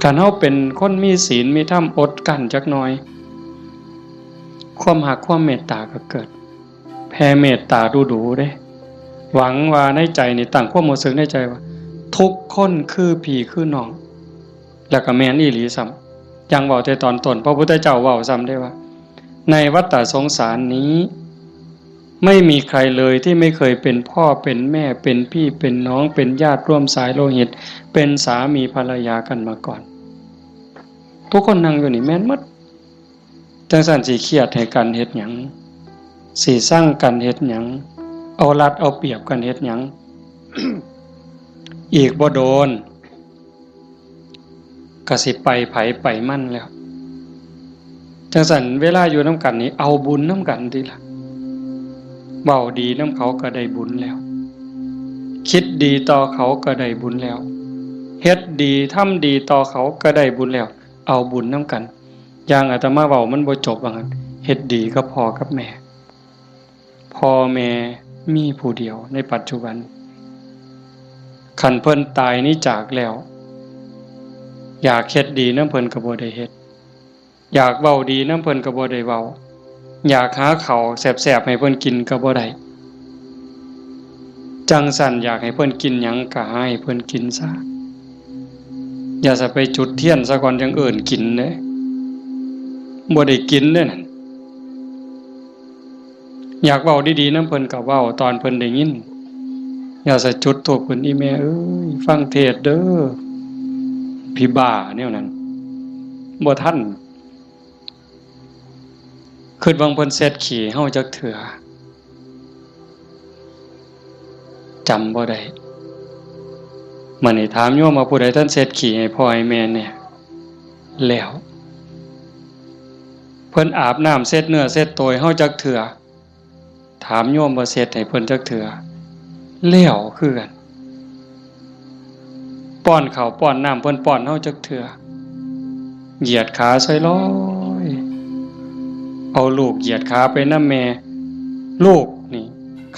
คันเฮาเป็นคนมีศีลมีธรรม อดกลั้นจักหน่อย ความฮักความเมตตาก็เกิด แผ่เมตตาดูๆ เด้ หวังว่าในใจนี่ตั้งความรู้สึกในใจว่า ทุกคนคือพี่คือน้อง แล้วก็แม่นอีหลีซ้ำ อย่างเว้าแต่ตอนต้น พระพุทธเจ้าเว้าซ้ำได้ว่า ในวัฏฏะสงสารนี้ ไม่มีใครเลยที่ไม่เคยเป็นพ่อเป็นแม่ เป็นพี่เป็นน้อง เป็นญาติร่วมสายโลหิต เป็นสามีภรรยากันมาก่อน ทุกคนนั่งอยู่นี่แม่นหมด จั่งซั้นสิเครียดให้กันเฮ็ดหยัง สิซังกันเฮ็ดหยัง เอารัดเอาเปรียบกันเฮ็ดหยัง อีกบ่โดน ก็สิไปไผไปมันแล้ว จั่งซั้นเวลาอยู่นำกันนี่เอาบุญนำกันติล่ะ เว้าดีนำเขาก็ได้บุญแล้ว คิดดีต่อเขาก็ได้บุญแล้ว เฮ็ดดีทำดีต่อเขาก็ได้บุญแล้ว เอาบุญนำกัน อย่างอาตมาเว้ามันบ่จบว่างั้น เฮ็ดดีกับพ่อกับแม่ พ่อแม่มีผู้เดียวในปัจจุบัน คันเพิ่นตายหนีจากแล้ว อยากเฮ็ดดีนำเพิ่นก็บ่ได้เฮ็ด อยากเว้าดีนำเพิ่นก็บ่ได้เว้า อยากหาข้าวแซ่บๆให้เพิ่นกินก็บ่ได้ จั่งซั้นอยากให้เพิ่นกินหยังก็หาให้เพิ่นกินซะ อย่าซะไปจุดเทียนซะก่อนจั่งเอิ้นกินเด้ บ่ได้กินเด้นั่น อยากเว้าดีๆนำเพิ่นก็เว้าตอนเพิ่นได้ยิน อย่าซะจุดธูปขึ้น อีแม่เอ้ย ฟังเทศน์เด้อ ผีบ้าแนวนั้น บ่ทัน คิดเบิ่งเพิ่นเช็ดขี้เฮาจักเทื่อ จำบ่ได้ มื้อนี้ถามโยมว่าผู้ใดทันเช็ดขี้ให้พ่อให้แม่แน่ แล้ว เพิ่นอาบน้ำเช็ดเนื้อเช็ดตัวให้เฮาจักเทื่อ ถามโยมว่าเช็ดให้เพิ่นจักเทื่อ แล้วคือกัน ป้อนข้าวป้อนน้ำเพิ่นป้อนเฮาจักเทื่อ เหยียดขาซอยลอย เอาลูกเหยียดขาไปนำแม่ ลูกนี่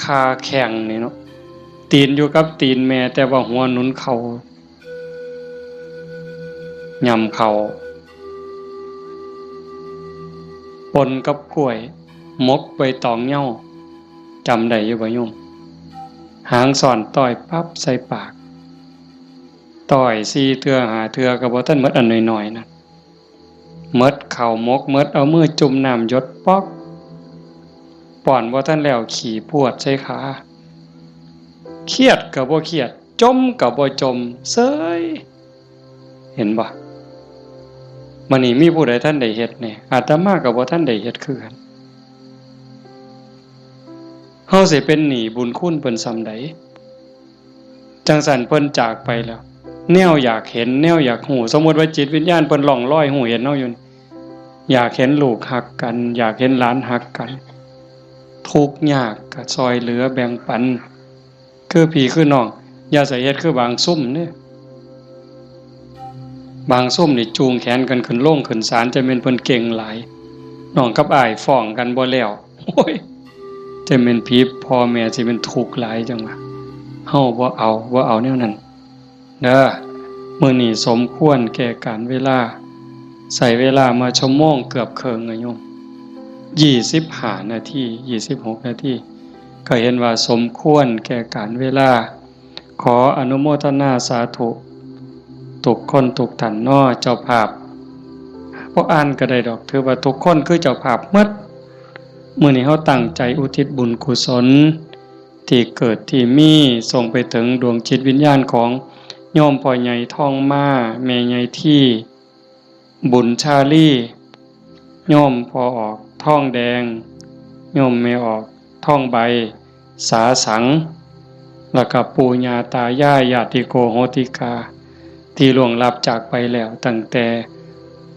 คาแข้งนี่เนาะ ตีนอยู่กับตีนแม่ แต่ว่าหัวหนุนเข่า ย่ำเข่า ปนกับกล้วย หมกใบตองเหย้า จำได้อยู่บ่โยม หางซ่อนต้อยปั๊บใส่ปาก ต้อยสี่เทื่อห้าเทื่อก็บ่ทันหมดอันน้อยๆนั่น หมดข้าวหมก หมดเอามือจุ่มน้ำหยดป๊อก ป้อนบ่ทันแล้วขี้พรวดใส่ขา เครียดก็บ่เครียด จ่มก็บ่จ่ม เซย เห็นบ่ มื้อนี้มีผู้ใดทันได้เฮ็ดแน่ อาตมาก็บ่ทันได้เฮ็ดคือกัน เฮาสิเป็นหนี้บุญคุณเพิ่นส่ำใด จั่งซั้นเพิ่นจากไปแล้ว แนวอยากเห็น แนวอยากฮู้ สมมุติว่าจิตวิญญาณเพิ่นล่องลอยฮู้เห็นเฮาอยู่นี่ อยากเห็นลูกฮักกัน อยากเห็นหลานฮักกัน ทุกข์ยากก็ซ่อยเหลือแบ่งปัน คือพี่คือน้อง อย่าใส่เฮ็ดคือบางซุมเด้ บางซุมนี่จูงแขนกันขึ้นโรงขึ้นศาล จะแม่นเพิ่นเก่งหลาย น้องกับอ้ายฟ้องกันบ่แล้ว โอ้ย จะแม่นผีพ่อแม่สิแม่นทุกข์หลายจั่งว่า เฮาบ่เอา บ่เอาแนวนั้น เด้อ มื้อนี้สมควรแก่กาลเวลา ใช้เวลามาชั่วโมงเกือบเคิ่งอะโยม ยี่สิบห้านาที ยี่สิบหกนาที ก็เห็นว่าสมควรแก่กาลเวลา ขออนุโมทนาสาธุ ทุกคนทุกท่านเนาะ เจ้าภาพ บ่อ่านก็ได้ดอก ถือว่าทุกคนคือเจ้าภาพหมด มื้อนี้เฮาตั้งใจอุทิศบุญกุศล ที่เกิดที่มี ส่งไปถึงดวงจิตวิญญาณของโยมพ่อใหญ่ทองมา แม่ใหญ่ที่ บุญชาลี โยมพ่อออกทองแดง โยมแม่ออกทองใบ สาสัง แล้วก็ปู่ย่าตายาย ญาติโกโหติกา ที่ล่วงลับจากไปแล้ว ตั้งแต่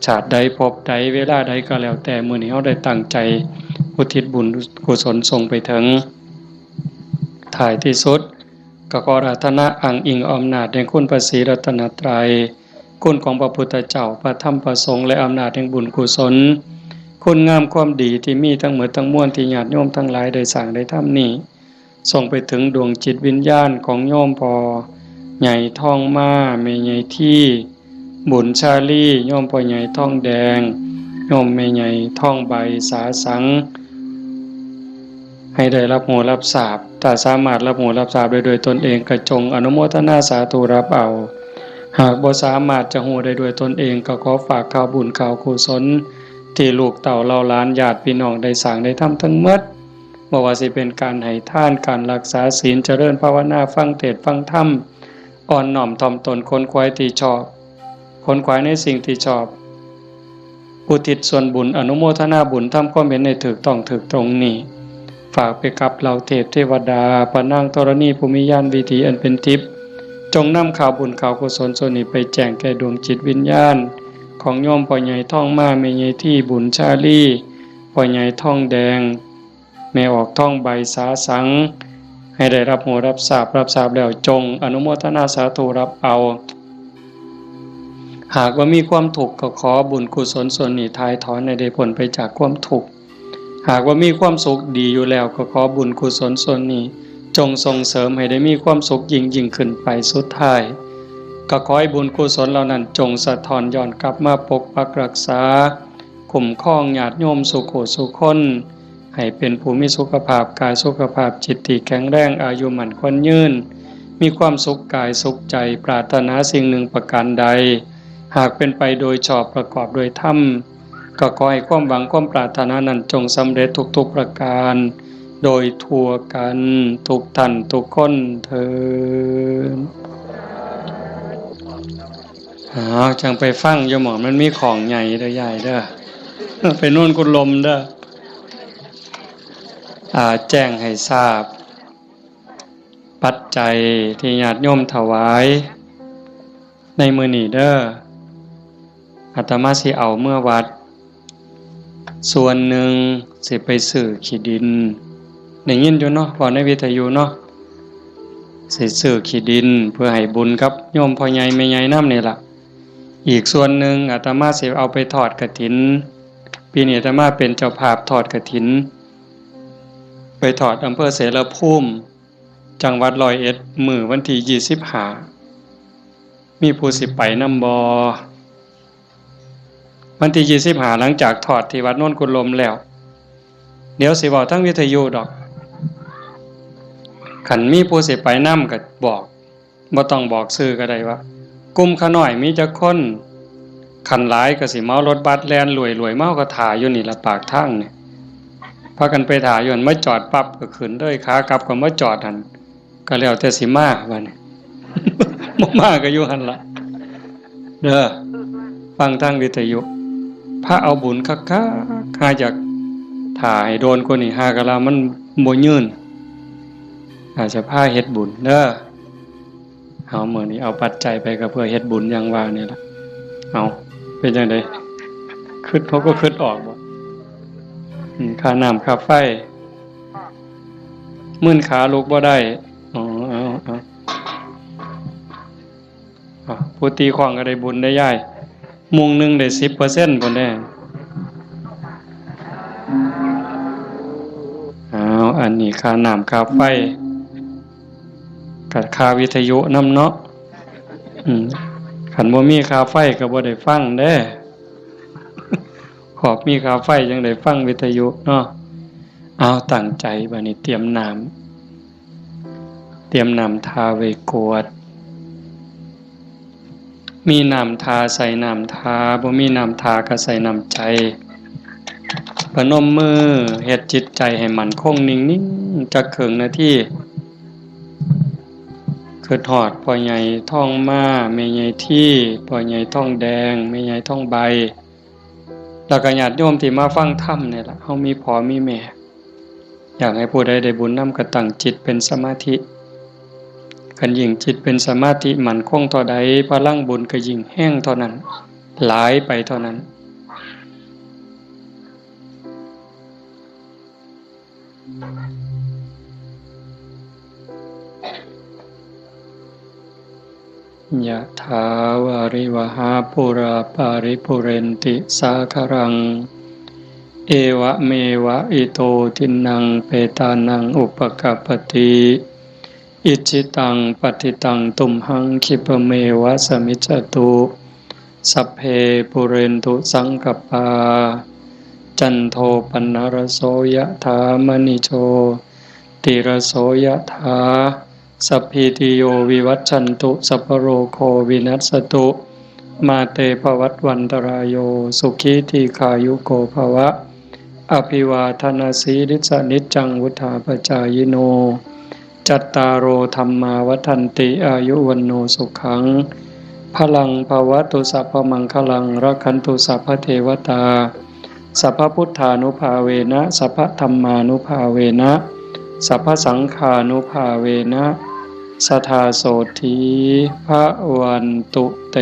ชาติใดภพใดเวลาใดก็แล้วแต่ มื้อนี้เฮาได้ตั้งใจอุทิศบุญกุศลส่งไปถึง ท้ายที่สุด ก็ขออาราธนาอ้างอิงอำนาจแห่งคุณพระศรีรัตนตรัย คุณของพระพุทธเจ้า พระธรรม พระสงฆ์ และอำนาจแห่งบุญกุศล คุณงามความดีที่มีทั้งหมดทั้งมวลที่ญาติโยมทั้งหลายได้สร้างได้ทำนี้ ส่งไปถึงดวงจิตวิญญาณของโยมพ่อใหญ่ทองมา แม่ใหญ่ที่ บุญชาลี โยมพ่อใหญ่ทองแดง โยมแม่ใหญ่ทองใบ สาสัง ให้ได้รับรู้รับทราบ ถ้าสามารถรับรู้รับทราบได้ด้วยตนเอง ก็จงอนุโมทนาสาธุรับเอา หากบ่สามารถจะรู้ได้ด้วยตนเอง ก็ขอฝากข่าวบุญข่าวกุศล ที่ลูกเต้าเหล่าหลานญาติพี่น้องได้สร้างได้ทำทั้งหมด บ่ว่าสิเป็นการให้ทาน การรักษาศีล เจริญภาวนา ฟังเทศน์ฟังธรรม อ่อนน้อมถ่อมตน ขนขวายที่ชอบ ขนขวายในสิ่งที่ชอบ อุทิศส่วนบุญ อนุโมทนาบุญ ทำความเห็นให้ถูกต้องถูกตรงนี้ ฝากไปกับเหล่าเทพเทวดา พระนางธรณีผู้มีญาณวิถีอันเป็นทิพย์ จงนำข่าวบุญข่าวกุศลส่วนนี้ไปแจ้งแก่ดวงจิตวิญญาณ ของโยมพ่อใหญ่ทองมา แม่ใหญ่ที่บุญชาลี พ่อใหญ่ทองแดง แม่ออกทองใบสาสัง ให้ได้รับรู้รับทราบ รับทราบแล้วจงอนุโมทนาสาธุรับเอา หากว่ามีความทุกข์ก็ขอบุญกุศลส่วนนี้ถ่ายถอนให้ได้พ้นไปจากความทุกข์ หากว่ามีความสุขดีอยู่แล้วก็ขอบุญกุศลส่วนนี้ จงส่งเสริมให้ได้มีความสุขยิ่งยิ่งขึ้นไปสุดท้าย ก็ขอให้บุญกุศลเหล่านั้นจงสะท้อนย้อนกลับมาปกปักรักษา คุ้มครองญาติโยมสุขสุคน ให้เป็นผู้มีสุขภาพกายสุขภาพจิตที่แข็งแรง อายุมั่นขวัญยืน มีความสุขกายสุขใจ ปรารถนาสิ่งหนึ่งประการใด หากเป็นไปโดยชอบประกอบโดยธรรม ก็ขอให้ความหวังความปรารถนานั้นจงสำเร็จทุกๆประการ โดยทั่วกันทุกท่านทุกคนเทอญ อ้าว จังไปฟังอยู่หม่องมันมีของใหญ่เด้อยายเด้อ ไปโน่นกุดลมเด้อ อ่า แจ้งให้ทราบ ปัจจัยที่ญาติโยมถวายในมื้อนี้เด้อ อาตมาสิเอาเมือวัด ส่วนหนึ่งสิไปซื้อขี้ดิน ได้ยินอยู่เนาะ เว้าในวิทยุเนาะ สิซื้อขี้ดินเพื่อให้บุญกับโยมพ่อใหญ่แม่ใหญ่นำนี่ล่ะ อีกส่วนหนึ่งอาตมาสิเอาไปทอดกฐิน ปีนี้อาตมาเป็นเจ้าภาพทอดกฐิน ไปทอดอำเภอเสรภูมิ จังหวัดร้อยเอ็ด มื้อวันที่ยี่สิบห้า มีผู้สิไปนำบ่ วันที่ยี่สิบห้า หลังจากทอดที่วัดโนนกุดลมแล้ว เดี๋ยวสิเว้าทางวิทยุดอก คันมีผู้สิไปนำก็บอก บ่ต้องบอกชื่อก็ได้ว่า กลุ่มข้าน้อยมีจักคน คันหลายก็สิเหมารถบัสแล่นรวยๆ มา เฮาก็ถ่าอยู่นี่ล่ะปากทางนี่ พากันไปถ่าอยู่หั่น มาจอดปั๊บก็ขึ้นเลย ขากลับก็มาจอดหั่น ก็แล้วแต่สิมาบัดนี้ บ่มาก็อยู่หั่นล่ะ เด้อ ฟังทางวิทยุ พาเอาบุญคักๆ หาอยากถ่าให้โดนกว่านี้ หากะลามันบ่ยืน อาจจะพาเฮ็ดบุญเด้อ เอามื้อนี้เอาปัจจัยไปก็เพื่อเฮ็ดบุญอย่างว่านี่ล่ะ เอา เป็นจั่งใด คิด เขาก็คิดออกบ่ อืม ค่าน้ำค่าไฟ มึนขาลุกบ่ได้ อ๋อ เอา เอา อ่ะ ผู้ตีค้องก็ได้บุญได้ยาย มุ้งหนึ่งได้สิบเปอร์เซ็นต์พุ้นเด้ อ้าว อันนี้ค่าน้ำค่าไฟ กับค่าวิทยุนำเนาะ อืม คันบ่มีค่าไฟก็บ่ได้ฟังเด้ ขอบมีค่าไฟจั่งได้ฟังวิทยุเนาะ เอา ตั้งใจบัดนี้เตรียมน้ำ เตรียมน้ำทาไว้กรวด มีน้ำทาใส่น้ำทา บ่มีน้ำทาก็ใส่น้ำใจ พนมมือ เฮ็ดจิตใจให้มั่นคงนิ่งๆ จักครึ่งนาที คิดฮอดพ่อใหญ่ทองมา แม่ใหญ่ที พ่อใหญ่ทองแดง แม่ใหญ่ทองใบ แล้วก็ญาติโยมที่มาฟังธรรมนี่ล่ะ เฮามีพ่อมีแม่ อยากให้ผู้ใดได้บุญนำก็ตั้งจิตเป็นสมาธิ คันยิ่งจิตเป็นสมาธิมั่นคงเท่าใด พลังบุญก็ยิ่งแฮงเท่านั้น หลายไปเท่านั้น ยะถาวาริวหาปูราปาริปุเรนติสาคารัง เอวะเมวะอิโตทินนังเปตานังอุปกัปปติ อิจฉิตังปัตถิตังตุมหังคิปะเมวะสมิจจตุ สัพเพปุเรนตุสังกปปา จันโทปนรโสยะถามณิโชติรโสยะถา สัพพีติโยวิวัชชันตุ สัพพโรโควินัสสตุ มาเตภวัตวันตรายโย สุขีทีคายุโกภวะ อภิวาทนาสีลิสนิจจังวุธาปจายิโน จัตตาโรธรรมาวัฒนติ อายุวันโนสุขัง พลังภวตุ สัพพมังคลัง รักขันตุ สัพพเทวตา สัพพพุทธานุภาเวนะ สัพพธรรมานุภาเวนะ สัพพสังฆานุภาเวนะ สทาโสธี ภะวันตุเต